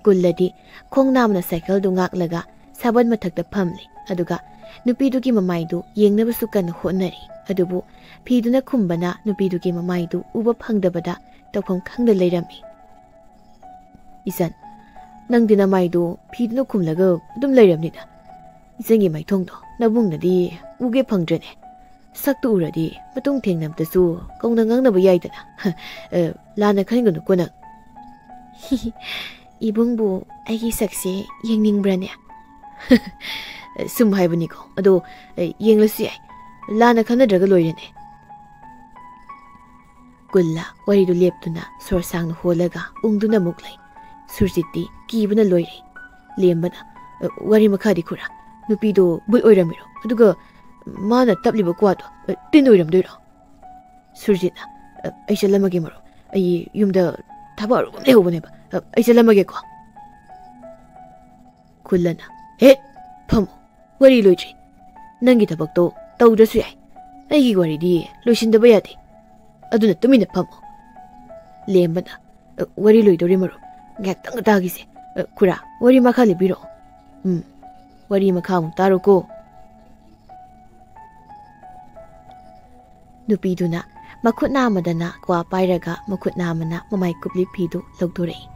ꯀꯨꯜꯂꯗꯤ ꯈꯣꯡ ꯅꯥꯝꯅ ꯁꯥꯏꯀꯜꯗꯨ ꯉꯥꯛꯂꯒ ꯁꯥꯕꯟ ꯃꯊꯛꯇ ꯐꯝꯂꯤ꯫ ꯑꯗꯨꯒ ꯅꯨꯄꯤꯗꯨꯒꯤ ꯃꯃꯥꯏꯗꯨ ꯌꯦꯡꯅꯕꯁꯨ ꯀꯟꯅ ꯍꯣꯠꯅꯔꯤ꯫ ꯑꯗꯨꯕꯨ ꯐꯤꯗꯨꯅ ꯈꯨꯝꯕꯅ ꯅꯨꯄꯤꯗꯨꯒꯤ ꯃꯃꯥꯏꯗꯨ ꯎꯕ ꯐꯪꯗꯕꯗ ꯇꯧꯐꯝ ꯈꯪꯗ ꯂꯩꯔꯝꯃꯤ꯫ "ꯏꯆꯟ, ꯅꯪꯗꯤ ꯅꯃꯥꯏꯗꯨ ꯐꯤꯗꯨꯅ ꯈꯨꯝꯂꯒ ꯑꯗꯨꯝ ꯂꯩꯔꯝꯅꯤꯅ꯫ ꯏꯆꯟꯒꯤ ꯃꯥꯏꯊꯣꯡꯗꯣ ꯅꯕꯨꯡꯅꯗꯤ ꯎꯒꯦ ꯐꯪꯗ꯭ꯔꯦꯅꯦ꯫ ꯁꯛꯇꯨ ꯎꯔꯗꯤ ꯃꯇꯨꯡ ꯊꯦꯡꯅꯕꯗꯁꯨ ꯀꯧꯅ ꯉꯥꯡꯅꯕ ꯌꯥꯏꯗꯅ꯫ ꯑ, ꯂꯥꯟꯅ ꯈꯟꯒꯅꯨꯀꯣ ꯅꯪ꯫" "ꯏꯕꯨꯡꯕꯨ ꯑꯩꯒꯤ ꯁꯛꯁꯦ ꯌꯦꯡꯅꯤꯡꯕ꯭ꯔꯅꯦ?" "ꯁꯨꯝ ꯍꯥꯏꯕꯅꯤꯀꯣ꯫ ꯑꯗꯣ, ꯑ, ꯌꯦꯡꯂꯁꯨ ꯌꯥꯏ꯫ ꯂꯥꯟꯅ ꯈꯟꯅꯗ꯭ꯔꯒ ꯂꯣꯏꯔꯦꯅꯦ꯫" ꯀꯨꯜꯂ ꯋꯥꯔꯤꯗꯨ ꯂꯦꯞꯇꯨꯅ ꯁꯣꯔ ꯁꯥꯡꯅ ꯍꯣꯜꯂꯒ ꯎꯪꯗꯨꯅ ꯑꯃꯨꯛ ꯂꯩ꯫ ꯁꯨꯔꯖꯤꯠꯇꯤ ꯀꯤꯕꯅ ꯂꯣꯏꯔꯦ꯫ ꯂꯦꯝꯕꯅ, "ꯑ, ꯋꯥꯔꯤ ꯃꯈꯥꯗꯤ ꯈꯨꯔꯥ? ꯅꯨꯄꯤꯗꯣ ꯕꯨꯠ ꯑꯣꯏꯔꯝꯃꯤꯔꯣ? ꯑꯗꯨꯒ ꯃꯥꯅ ꯇꯞꯂꯤꯕ ꯀ꯭ꯋꯥꯗꯣ, ꯑ, ꯇꯤꯟ ꯑꯣꯏꯔꯝꯗꯣꯏꯔꯣ?" ꯁꯨꯔꯖꯤꯠꯅ, "ꯑ, ꯑꯩ ꯆꯠꯂꯝꯃꯒꯦ ꯃꯔꯨꯞ꯫ ꯑꯩ ꯌꯨꯝꯗ ꯊꯕꯛ ꯑꯔꯨꯕ ꯑꯃ ꯂꯩꯍꯧꯕꯅꯦꯕ꯫ ꯑ, ꯑꯩ ꯆꯠꯂꯝꯃꯒꯦꯀꯣ꯫" ꯀꯨꯜꯂꯅ, "ꯍꯦ, ꯐꯝꯃꯣ꯫ ꯋꯥꯔꯤ ꯂꯣꯏꯗ꯭ꯔꯤ꯫ ꯅꯪꯒꯤ ꯊꯕꯛꯇꯣ ꯇꯧꯗ꯭ꯔꯁꯨ ꯌꯥꯏ꯫ ꯑꯩꯒꯤ ꯋꯥꯔꯤꯗꯤ ꯂꯣꯏꯁꯤꯟꯗꯕ ꯌꯥꯗꯦ꯫ ꯑꯗꯨꯅ ꯇꯨꯃꯤꯟꯅ ꯐꯝꯃꯣ꯫" ꯂꯦꯝꯕꯅ, "ꯑ, ꯋꯥꯔꯤ ꯂꯣꯏꯗꯧꯔꯦ ꯃꯔꯨꯞ꯫ ꯉꯥꯏꯍꯥꯛꯇꯪ ꯇꯥꯈꯤꯁꯦ꯫ ꯑ, ꯈꯨꯔꯥ, ꯋꯥꯔꯤ ꯃꯈꯥ ꯂꯤꯕꯤꯔꯛꯑꯣ꯫" "ꯎꯝ, ꯋꯥꯔꯤ ꯃꯈꯥ ꯑꯃꯨꯛ ꯇꯥꯔꯣꯀꯣ꯫" ꯅꯨꯄꯤꯗꯨꯅ ꯃꯈꯨꯠ ꯅꯥꯝꯃꯗꯅ ꯀ꯭ꯋꯥ ꯄꯥꯏꯔꯒ ꯃꯈꯨꯠ ꯅꯥꯝꯃꯅ ꯃꯃꯥꯏ ꯀꯨꯞꯂꯤ ꯐꯤꯗꯨ ꯂꯧꯊꯣꯔꯛꯏ꯫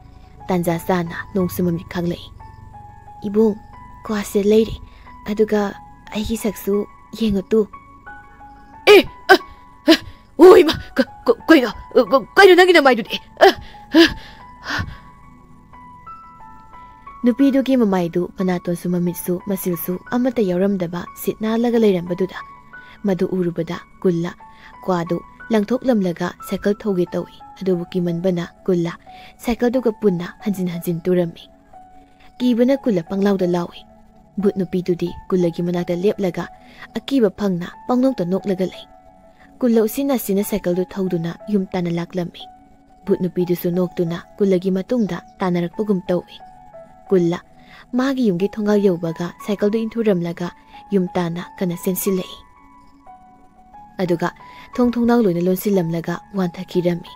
ꯇꯥꯟꯖꯥ ꯆꯥꯅ ꯅꯣꯡꯁꯨ ꯃꯃꯤꯠ ꯈꯥꯡꯂꯛꯏ꯫ "ꯏꯕꯨꯡ, ꯀ꯭ꯋꯥꯁꯦ ꯂꯩꯔꯦ, ꯑꯗꯨꯒ ꯑꯩꯒꯤ ꯁꯛꯁꯨ ꯌꯦꯡꯉꯨ ꯇꯨ꯫" "ꯑꯦ! ꯑ, ꯑ, ꯑꯣ ꯏꯃꯥ! ꯀ-, ꯀ-, ꯀꯩꯅꯣ? ꯑ, ꯀ-, ꯀꯩꯅꯣ ꯅꯪꯒꯤ ꯅꯃꯥꯏꯗꯨꯗꯤ? ꯑ, ꯑ!" ꯅꯨꯄꯤꯗꯨꯒꯤ ꯃꯃꯥꯏꯗꯨ, ꯃꯅꯥꯇꯣꯟꯁꯨ, ꯃꯃꯤꯠꯁꯨ, ꯃꯆꯤꯜꯁꯨ ꯑꯃꯠꯇ ꯌꯥꯎꯔꯝꯗꯕ ꯁꯤꯠ ꯅꯥꯜꯂꯒ ꯂꯩꯔꯝꯕꯗꯨꯗ, ꯃꯗꯨ ꯎꯔꯨꯕꯗ ꯀꯨꯜꯂ ꯀ꯭ꯋꯥꯗꯨ ꯂꯪꯊꯣꯛꯂꯝꯂꯒ ꯁꯥꯏꯀꯜ ꯊꯧꯒꯦ ꯇꯧꯏ꯫ ꯑꯗꯨꯕꯨ ꯀꯤꯃꯟꯕꯅ ꯀꯨꯜꯂ ꯁꯥꯏꯀꯜꯗꯨꯒ ꯄꯨꯟꯅ ꯍꯟꯖꯤꯟ ꯍꯟꯖꯤꯟ ꯇꯨꯔꯝꯃꯤ꯫ ꯀꯤꯕꯅ ꯀꯨꯜꯂ ꯄꯪꯂꯥꯎꯗ ꯂꯥꯎꯏ꯫ ꯚꯨꯠ ꯅꯨꯄꯤꯗꯨꯗꯤ ꯀꯨꯜꯂꯒꯤ ꯃꯅꯥꯛꯇ ꯂꯦꯞꯂꯒ ꯑꯀꯤꯕ ꯐꯪꯅ ꯄꯪꯅꯣꯛꯇ ꯅꯣꯛꯂꯒ ꯂꯩ꯫ ꯀꯨꯜꯂ ꯎꯁꯤꯟ ꯅꯥꯁꯤꯟꯅ ꯁꯥꯏꯀꯜꯗꯨ ꯊꯧꯗꯨꯅ ꯌꯨꯝ ꯇꯥꯟꯅ ꯂꯥꯛꯂꯝꯃꯤ꯫ ꯚꯨꯠ ꯅꯨꯄꯤꯗꯨꯁꯨ ꯅꯣꯛꯇꯨꯅ ꯀꯨꯜꯂꯒꯤ ꯃꯇꯨꯡꯗ ꯇꯥꯟꯅꯔꯛꯄꯒꯨꯝ ꯇꯧꯏ꯫ ꯀꯨꯜꯂ ꯃꯥꯒꯤ ꯌꯨꯝꯒꯤ ꯊꯣꯡꯒꯥꯜ ꯌꯧꯕꯒ ꯁꯥꯏꯀꯜꯗꯨ ꯏꯟꯊꯨꯔꯝꯂꯒ ꯌꯨꯝ ꯇꯥꯟꯅ ꯀꯟꯅ ꯆꯦꯟꯁꯤꯜꯂꯛꯏ꯫ ꯑꯗꯨꯒ ꯊꯣꯡ ꯊꯣꯡꯅꯥꯎ ꯂꯣꯏꯅ ꯂꯣꯟꯁꯤꯜꯂꯝꯂꯒ ꯋꯥꯟꯊꯈꯤꯔꯝꯃꯤ꯫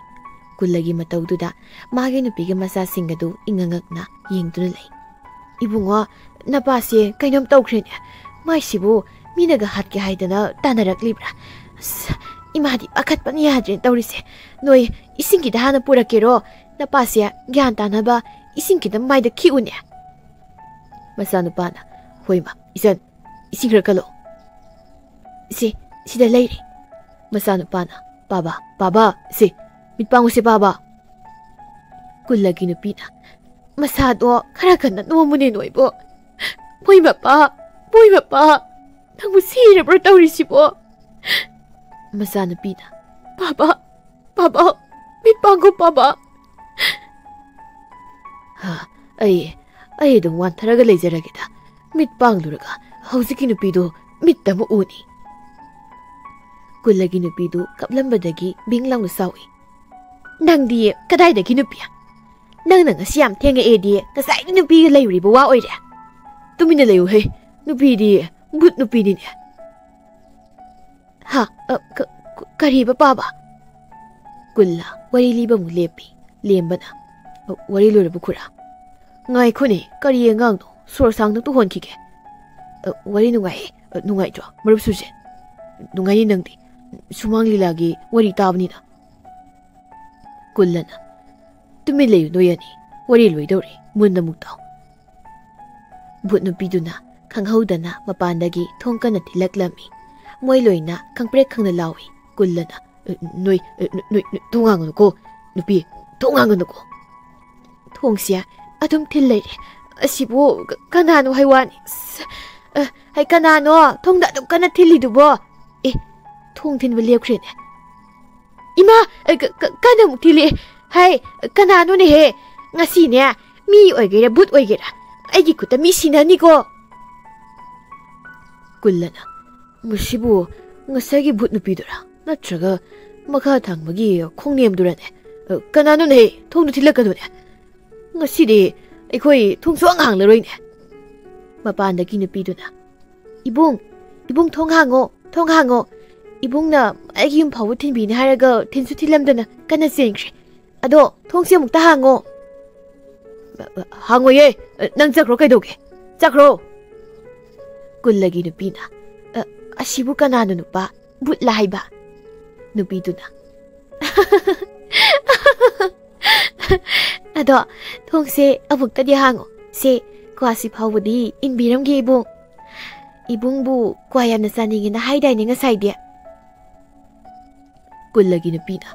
ꯀꯨꯜꯂꯒꯤ ꯃꯇꯧꯗꯨꯗ ꯃꯥꯒꯤ ꯅꯨꯄꯤꯒ ꯃꯆꯥꯁꯤꯡ ꯑꯗꯨ ꯏꯉꯛ ꯉꯛꯅ ꯌꯦꯡꯗꯨꯅ ꯂꯩ꯫ "ꯏꯕꯨꯡꯉꯣ, ꯅꯄꯥꯁꯦ ꯀꯩꯅꯣꯝ ꯇꯧꯈ꯭ꯔꯦꯅꯦ꯫ ꯃꯥꯏꯁꯤꯕꯨ ꯃꯤꯅꯒ ꯍꯥꯠꯀꯦ ꯍꯥꯏꯗꯅ ꯇꯥꯟꯅꯔꯛꯂꯤꯕ꯭ꯔꯥ? ꯑꯁ, ꯏꯃꯥꯗꯤ ꯄꯥꯈꯠꯄꯅ ꯌꯥꯗ꯭ꯔꯦꯅ ꯇꯧꯔꯤꯁꯦ꯫ ꯅꯣꯏ ꯏꯁꯤꯡ ꯈꯤꯇ ꯍꯥꯟꯅ ꯄꯨꯔꯛꯀꯦꯔꯣ? ꯅꯄꯥꯁꯦ ꯒ꯭ꯌꯥꯟ ꯇꯥꯅꯕ ꯏꯁꯤꯡ ꯈꯤꯇ ꯃꯥꯏꯗ ꯈꯤꯛꯎꯅꯦ꯫" ꯃꯆꯥꯅꯨꯄꯥꯅ, "ꯍꯣꯏ ꯃꯥ, ꯏꯆꯟ, ꯏꯁꯤꯡ ꯈꯔ ꯀꯜꯂꯣ꯫ ꯁꯤ, ꯁꯤꯗ ꯂꯩꯔꯦ꯫" ꯃꯆꯥꯅꯨꯄꯥꯅ, "ꯄꯥꯕ, ꯄꯥꯕ, ꯁꯤ, ꯃꯤꯠ ꯄꯥꯡꯉꯨꯁꯦ ꯄꯥꯕ꯫" ꯀꯨꯜꯂꯒꯤ ꯅꯨꯄꯤꯅ, "ꯃꯁꯥꯗꯣ ꯈꯔ ꯀꯟꯅ ꯅꯣꯝꯃꯨꯅꯦ ꯅꯣꯏꯕꯣ꯫ ꯃꯣꯏ ꯃꯄꯥ, ꯃꯣꯏ ꯃꯄꯥ, ꯅꯪꯕꯨ ꯁꯤꯔꯕ꯭ꯔꯣ ꯇꯧꯔꯤꯁꯤꯕꯣ?" ꯃꯆꯥꯅꯨꯄꯤꯅ, "ꯄꯥꯕ, ꯄꯥꯕ, ꯃꯤꯠ ꯄꯥꯡꯒꯣ ꯄꯥꯕ꯫" "ꯍꯥ, ꯑꯩ, ꯑꯩ ꯑꯗꯨꯝ ꯋꯥꯟꯊꯔꯒ ꯂꯩꯖꯔꯒꯦꯗ꯫ ꯃꯤꯠ ꯄꯥꯡꯂꯨꯔꯒ ꯍꯧꯖꯤꯛꯀꯤ ꯅꯨꯄꯤꯗꯨ ꯃꯤꯠꯇ ꯑꯃꯨꯛ ꯎꯅꯤ꯫" ꯀꯨꯜꯂꯒꯤ ꯅꯨꯄꯤꯗꯨ ꯀꯞꯂꯝꯕꯗꯒꯤ ꯕꯤꯡ ꯂꯥꯎꯅ ꯁꯥꯎꯏ꯫ "ꯅꯪꯗꯤ ꯀꯗꯥꯏꯗꯒꯤ ꯅꯨꯄꯤ? ꯅꯪꯅ ꯉꯁꯤ ꯌꯥꯝ ꯊꯦꯡꯉꯛꯑꯦꯗꯤ ꯉꯁꯥꯏꯗꯤ ꯅꯨꯄꯤꯒ ꯂꯩꯔꯨꯔꯤꯕ ꯋꯥ ꯑꯣꯏꯔꯦ꯫ ꯇꯨꯃꯤꯟꯅ ꯂꯩꯌꯨꯍꯦ, ꯅꯨꯄꯤꯗꯤ ꯚꯨꯠ ꯅꯨꯄꯤꯅꯤꯅꯦ꯫" "ꯍꯥ? ꯑ, ꯀ-, ꯀ-, ꯀꯔꯤꯕ ꯄꯥꯕ?" ꯀꯨꯜꯂ ꯋꯥꯔꯤ ꯂꯤꯕ ꯑꯃꯨꯛ ꯂꯦꯞꯄꯤ꯫ ꯂꯦꯝꯕꯅ, "ꯑ, ꯋꯥꯔꯤ ꯂꯣꯏꯔꯕ ꯈꯨꯔꯥ?" "ꯉꯥꯏꯈꯣꯅꯦ, ꯀꯔꯤ ꯑꯉꯥꯡꯅꯣ? ꯁꯣꯔ ꯁꯥꯡꯅ ꯇꯨꯍꯣꯟꯈꯤꯒꯦ꯫" "ꯑ, ꯋꯥꯔꯤ ꯅꯨꯡꯉꯥꯏꯌꯦ꯫ ꯑ, ꯅꯨꯡꯉꯥꯏꯇ꯭ꯔꯣ, ꯃꯔꯨꯞ ꯁꯨꯔꯖꯦꯟ? ꯅꯨꯡꯉꯥꯏꯅꯤ ꯅꯪꯗꯤ꯫ ꯁꯨꯃꯥꯡ ꯂꯤꯂꯥꯒꯤ ꯋꯥꯔꯤ ꯇꯥꯕꯅꯤꯅ꯫" ꯀꯨꯜꯂꯅ, "ꯇꯨꯃꯤꯟ ꯂꯩꯌꯨ ꯅꯣꯏ ꯑꯅꯤ꯫ ꯋꯥꯔꯤ ꯂꯣꯏꯗꯧꯔꯦ꯫ ꯃꯨꯟꯅ ꯑꯃꯨꯛ ꯇꯥꯎ꯫" ꯚꯨꯠ ꯅꯨꯄꯤꯗꯨꯅ ꯈꯪꯍꯧꯗꯅ ꯃꯄꯥꯟꯗꯒꯤ ꯊꯣꯡ ꯀꯟꯅ ꯊꯤꯜꯂꯛꯂꯝꯃꯤ꯫ ꯃꯣꯏ ꯂꯣꯏꯅ ꯈꯪꯄ꯭ꯔꯦꯛ ꯈꯪꯅ ꯂꯥꯎꯏ꯫ ꯀꯨꯜꯂꯅ, "ꯅꯣꯏ, ꯅꯣꯏ, ꯅꯣꯏ, ꯊꯣꯡ ꯍꯥꯡꯒꯅꯨꯀꯣ꯫ ꯅꯨꯄꯤ, ꯊꯣꯡ ꯍꯥꯡꯒꯅꯨꯀꯣ꯫" "ꯊꯣꯡꯁꯦ ꯑꯗꯨꯝ ꯊꯤꯜ ꯂꯩꯔꯦ꯫ ꯑꯁꯤꯕꯨ ꯀ-, ꯀꯅꯥꯅꯣ ꯍꯥꯏ ꯋꯥꯅꯤ꯫ ꯑꯁ, ꯑ, ꯍꯩ, ꯀꯅꯥꯅꯣ ꯊꯣꯡꯗ ꯑꯗꯨꯝ ꯀꯟꯅ ꯊꯤꯜꯂꯤꯗꯨꯕꯣ? ꯑꯦ, ꯊꯣꯡ ꯊꯤꯟꯕ ꯂꯦꯞꯈ꯭ꯔꯦꯅꯦ꯫ ꯏꯃꯥ, ꯑ, ꯀ-, ꯀ-, ꯀꯟꯅ ꯑꯃꯨꯛ ꯊꯤꯜꯂꯛꯑꯦ꯫ ꯍꯥꯏ, ꯀꯅꯥꯅꯣꯅꯦꯍꯦ? ꯉꯁꯤꯅꯦ, ꯃꯤ ꯑꯣꯏꯒꯦꯔꯥ, ꯚꯨꯠ ꯑꯣꯏꯒꯦꯔꯥ, ꯑꯩꯒꯤ ꯈꯨꯠꯇ ꯃꯤ ꯁꯤꯅꯅꯤꯀꯣ꯫" ꯀꯨꯜꯂꯅ, "ꯃꯁꯤꯕꯨ ꯉꯁꯥꯏꯒꯤ ꯚꯨꯠ ꯅꯨꯄꯤꯗꯨꯔꯥ? ꯅꯠꯇ꯭ꯔꯒ ꯃꯈꯥ ꯊꯪꯕꯒꯤ ꯈꯣꯡꯅꯦꯝꯗꯨꯔꯅꯦ? ꯑ, ꯀꯅꯥꯅꯣꯅꯦꯍꯦ? ꯊꯣꯡꯗꯨ ꯊꯤꯜꯂꯛꯀꯅꯨꯅꯦ꯫ ꯉꯁꯤꯗꯤ ꯑꯩꯈꯣꯏ ꯊꯣꯡ ꯁꯨꯛꯍꯥꯡ ꯍꯥꯡꯂꯔꯣꯏꯅꯦ꯫ ꯃꯄꯥꯟꯗꯒꯤ ꯅꯨꯄꯤꯗꯨꯅ, "ꯏꯕꯨꯡ, ꯏꯕꯨꯡ, ꯊꯣꯡ ꯍꯥꯡꯉꯣ, ꯊꯣꯡ ꯍꯥꯡꯉꯣ꯫ ꯏꯕꯨꯡꯅ ꯑꯩꯒꯤ ꯌꯨꯝ ꯐꯥꯎꯕ ꯊꯤꯟꯕꯤꯅꯤ ꯍꯥꯏꯔꯒ ꯊꯤꯟꯁꯨ ꯊꯤꯜꯂꯝꯗꯅ ꯀꯟꯅ ꯆꯦꯟꯈ꯭ꯔꯦ꯫ ꯑꯗꯣ ꯊꯣꯡꯁꯦ ꯑꯃꯨꯛꯇ ꯍꯥꯡꯉꯣ꯫" "ꯍꯥꯡꯉꯣꯏꯌꯦ, ꯅꯪ ꯆꯠꯈ꯭ꯔꯣ ꯀꯩꯗꯧꯒꯦ? ꯆꯠꯈ꯭ꯔꯣ꯫" ꯀꯨꯜꯂꯒꯤ ꯅꯨꯄꯤꯅ, "ꯑ, ꯑꯁꯤꯕꯨ ꯀꯅꯥꯅꯣ ꯅꯨꯄꯥ? ꯕꯨꯠꯂ ꯍꯥꯏꯕ?" ꯅꯨꯄꯤꯗꯨꯅ, "ꯑꯗꯣ ꯊꯣꯡꯁꯦ ꯑꯃꯨꯛꯇꯗꯤ ꯍꯥꯡꯉꯣ꯫ ꯁꯦ, ꯀ꯭ꯋꯥꯁꯤ ꯐꯥꯎꯕꯗꯤ ꯏꯟꯕꯤꯔꯝꯒꯦ ꯏꯕꯨꯡ꯫ ꯏꯕꯨꯡꯕꯨ ꯀ꯭ꯋꯥ ꯌꯥꯝꯅ ꯆꯥꯅꯤꯡꯉꯦꯅ ꯍꯥꯏꯗꯥꯏꯅꯦ ꯉꯁꯥꯏꯗꯤ?" ꯀꯨꯜꯂꯒꯤ ꯅꯨꯄꯤꯅ,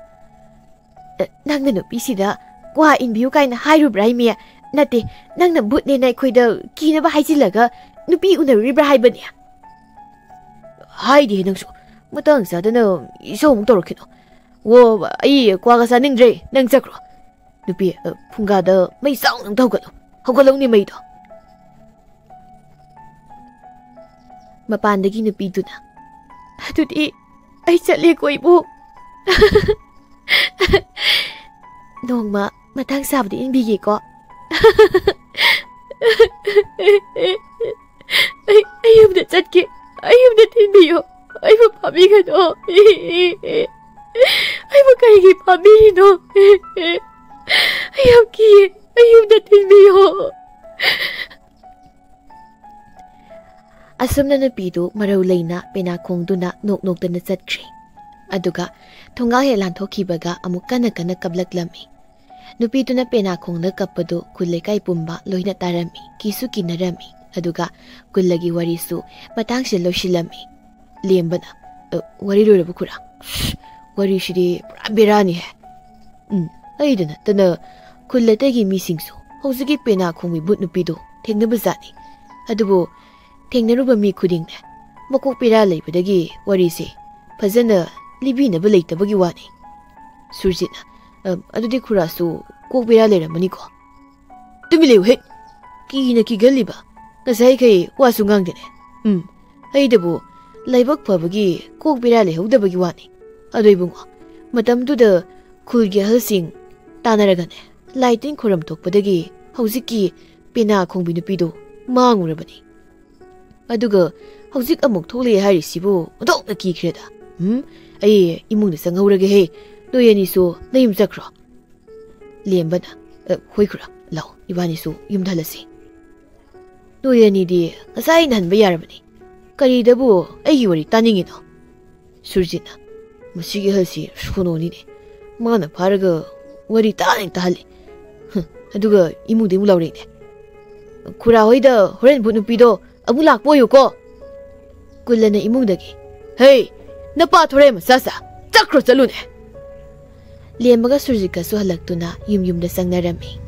"ꯑ, ꯅꯪꯅ ꯅꯨꯄꯤꯁꯤꯗ ꯀ꯭ꯋꯥ ꯏꯟꯕꯤꯌꯨ ꯀꯥꯏꯅ ꯍꯥꯏꯔꯨꯕ꯭ꯔꯥ ꯏꯃꯦ? ꯅꯠꯇꯦ, ꯅꯪꯅ ꯕꯨꯠꯅꯦꯅ ꯑꯩꯈꯣꯏꯗ ꯀꯤꯅꯕ ꯍꯥꯏꯖꯤꯜꯂꯒ ꯅꯨꯄꯤ ꯎꯅꯔꯨꯔꯤꯕ꯭ꯔꯥ ꯍꯥꯏꯕꯅꯦ?" "ꯍꯥꯏꯗꯦꯍꯦ ꯅꯪꯁꯨ꯫ ꯃꯇꯥꯡ ꯆꯥꯗꯅ ꯏꯁꯧ ꯑꯃꯨꯛ ꯇꯧꯔꯛꯈꯤꯅꯣ꯫ ꯑꯣ, ꯑꯩ ꯀ꯭ꯋꯥꯒ ꯆꯥꯅꯤꯡꯗ꯭ꯔꯦ, ꯅꯪ ꯆꯠꯈ꯭ꯔꯣ꯫ ꯅꯨꯄꯤ, ꯑ, ꯐꯨꯡꯒꯥꯗ ꯃꯩ ꯆꯥꯎꯅ ꯑꯝꯇ ꯍꯧꯒꯠꯂꯣ꯫ ꯍꯧꯒꯠꯂꯧꯅꯦ ꯃꯩꯗꯣ꯫" ꯃꯄꯥꯟꯗꯒꯤ ꯅꯨꯄꯤꯗꯨꯅ, "ꯑꯗꯨꯗꯤ ꯑꯩ ꯆꯠꯂꯦꯀꯣ ꯏꯕꯨꯡ꯫ ꯅꯣꯡꯃ ꯃꯇꯥꯡ ꯆꯥꯕꯗ ꯏꯟꯕꯤꯒꯦꯀꯣ꯫ ꯑꯩ, ꯑꯩ ꯌꯨꯝꯗ ꯆꯠꯀꯦ꯫ ꯑꯩ ꯌꯨꯝꯗ ꯊꯤꯟꯕꯤꯌꯣ꯫ ꯑꯩꯕꯨ ꯐꯥꯕꯤꯒꯅꯣ꯫ ꯑꯩꯕꯨ ꯀꯔꯤꯒꯤ ꯐꯥꯕꯤꯔꯤꯅꯣ? ꯑꯩ ꯌꯥꯝ ꯀꯤꯌꯦ꯫ ꯑꯩ ꯌꯨꯝꯗ ꯊꯤꯟꯕꯤꯌꯣ꯫" ꯑꯁꯨꯝꯅ ꯅꯨꯄꯤꯗꯨ ꯃꯔꯧ ꯂꯩꯅ ꯄꯦꯅꯥ ꯈꯣꯡꯗꯨꯅ ꯅꯣꯛ ꯅꯣꯛꯇꯅ ꯆꯠꯈ꯭ꯔꯦ꯫ ꯑꯗꯨꯒ ꯊꯣꯡꯒꯥꯜ ꯍꯦꯛ ꯂꯥꯟꯊꯣꯛꯈꯤꯕꯒ ꯑꯃꯨꯛ ꯀꯟꯅ ꯀꯟꯅ ꯀꯞꯂꯛꯂꯝꯃꯤ꯫ ꯅꯨꯄꯤꯗꯨꯅ ꯄꯦꯅꯥ ꯈꯣꯡꯅ ꯀꯞꯄꯗꯨ ꯈꯨꯜ ꯂꯩꯀꯥꯏ ꯄꯨꯝꯕ ꯂꯣꯏꯅ ꯇꯥꯔꯝꯃꯤ, ꯀꯤꯁꯨ ꯀꯤꯅꯔꯝꯃꯤ꯫ ꯑꯗꯨꯒ ꯀꯨꯜꯂꯒꯤ ꯋꯥꯔꯤꯁꯨ ꯃꯇꯥꯡꯁꯤꯗ ꯂꯣꯏꯁꯤꯜꯂꯝꯃꯤ꯫ ꯂꯦꯝꯕꯅ, "ꯑ, ꯋꯥꯔꯤ ꯂꯣꯏꯔꯕ ꯈꯨꯔꯥ? ꯋꯥꯔꯤꯁꯤꯗꯤ ꯄꯨꯔꯥ ꯕꯦꯔꯥꯅꯤꯍꯦ꯫ ꯎꯝ, ꯑꯩꯗ ꯅꯠꯇꯅ ꯈꯨꯜ ꯑꯇꯩꯒꯤ ꯃꯤꯁꯤꯡꯁꯨ ꯍꯧꯖꯤꯛꯀꯤ ꯄꯦꯅꯥ ꯈꯣꯡꯕꯤ ꯕꯨꯠ ꯅꯨꯄꯤꯗꯣ ꯊꯦꯡꯅꯕꯖꯥꯠꯅꯤ꯫ ꯑꯗꯨꯕꯨ ꯊꯦꯡꯅꯔꯨꯕ ꯃꯤ ꯈꯨꯗꯤꯡꯅ ꯃꯀꯣꯛ ꯕꯦꯔꯥ ꯂꯩꯕꯗꯒꯤ ꯋꯥꯔꯤꯁꯦ ꯐꯖꯅ ꯂꯤꯕꯤꯅꯕ ꯂꯩꯇꯕꯒꯤ ꯋꯥꯅꯤ꯫" ꯁꯨꯔꯖꯤꯠꯅ, "ꯑ, ꯑꯗꯨꯗꯤ ꯈꯨꯔꯥꯁꯨ ꯀꯣꯛ ꯕꯦꯔꯥ ꯂꯩꯔꯝꯃꯅꯤꯀꯣ?" "ꯇꯨꯃꯤꯟ ꯂꯩꯌꯨ ꯍꯦꯛ꯫ ꯀꯤꯅ ꯀꯤꯒꯜꯂꯤꯕ꯫ ꯉꯁꯥꯏꯈꯩ ꯋꯥꯁꯨ ꯉꯥꯡꯗꯦꯅꯦ꯫ ꯎꯝ, ꯑꯩꯗꯕꯨ ꯂꯥꯏꯕꯛ ꯐꯕꯒꯤ ꯀꯣꯛ ꯕꯦꯔꯥ ꯂꯩꯍꯧꯗꯕꯒꯤ ꯋꯥꯅꯤ꯫ ꯑꯗꯣ ꯏꯕꯨꯡꯉꯣ, ꯃꯇꯝꯗꯨꯗ ꯈꯨꯜꯒꯤ ꯑꯍꯜꯁꯤꯡ ꯇꯥꯟꯅꯔꯒꯅꯦ, ꯂꯥꯏ ꯇꯤꯟ ꯈꯣꯏꯔꯝ ꯊꯣꯛꯄꯗꯒꯤ ꯍꯧꯖꯤꯛꯀꯤ ꯄꯦꯅꯥ ꯈꯣꯡꯕꯤ ꯅꯨꯄꯤꯗꯣ ꯃꯥꯡꯉꯨꯔꯕꯅꯤ꯫ ꯑꯗꯨꯒ ꯍꯧꯖꯤꯛ ꯑꯃꯨꯛ ꯊꯣꯛꯂꯛꯑꯦ ꯍꯥꯏꯔꯤꯁꯤꯕꯨ ꯑꯣꯟꯊꯣꯛꯅ ꯀꯤꯈ꯭ꯔꯦꯗ꯫ ꯎꯝ, ꯑꯩ ꯏꯃꯨꯡꯗ ꯆꯪꯍꯧꯔꯒꯦꯍꯦ꯫ ꯅꯣꯏ ꯑꯅꯤꯁꯨ ꯅꯌꯨꯝ ꯆꯠꯈ꯭ꯔꯣ꯫ ꯂꯦꯝꯕꯅ, "ꯑ, ꯍꯣꯏ ꯈꯨꯔꯥ, ꯂꯥꯛꯑꯣ, ꯏꯕꯥꯅꯤꯁꯨ ꯌꯨꯝꯗ ꯍꯜꯂꯁꯤ꯫ ꯅꯣꯏ ꯑꯅꯤꯗꯤ ꯉꯁꯥꯏꯅ ꯍꯟꯕ ꯌꯥꯔꯕꯅꯤ꯫ ꯀꯔꯤꯗꯕꯨ ꯑꯩꯒꯤ ꯋꯥꯔꯤ ꯇꯥꯅꯤꯡꯉꯤꯅꯣ?" ꯁꯨꯔꯖꯤꯠꯅ, "ꯃꯁꯤꯒꯤ ꯑꯍꯜꯁꯤ ꯁꯣꯅꯣꯅꯤꯅꯦ꯫ ꯃꯥꯅ ꯐꯥꯔꯒ ꯋꯥꯔꯤ ꯇꯥꯅꯤꯡ ꯇꯥꯍꯜꯂꯤ꯫ ꯍꯨꯝ, ꯑꯗꯨꯒ ꯏꯃꯨꯡꯗ ꯑꯃꯨꯛ ꯂꯥꯎꯔꯛꯏꯅꯦ꯫ ꯈꯨꯔꯥ ꯍꯣꯏꯗ ꯍꯣꯔꯦꯟ ꯚꯨꯠ ꯅꯨꯄꯤꯗꯣ ꯑꯃꯨꯛ ꯂꯥꯛꯄ ꯑꯣꯏꯌꯨꯀꯣ꯫" ꯀꯨꯜꯂꯅ ꯏꯃꯨꯡꯗꯒꯤ, "ꯍꯦ, ꯅꯄꯥ ꯊꯣꯔꯦ ꯃꯆꯥꯁꯥ, ꯆꯠꯈ꯭ꯔꯣ ꯆꯠꯂꯨꯅꯦ꯫" ꯂꯦꯝꯕꯒ ꯁꯨꯔꯖꯤꯠꯀꯁꯨ ꯍꯜꯂꯛꯇꯨꯅ ꯌꯨꯝ ꯌꯨꯝꯗ ꯆꯪꯅꯔꯝꯃꯤ꯫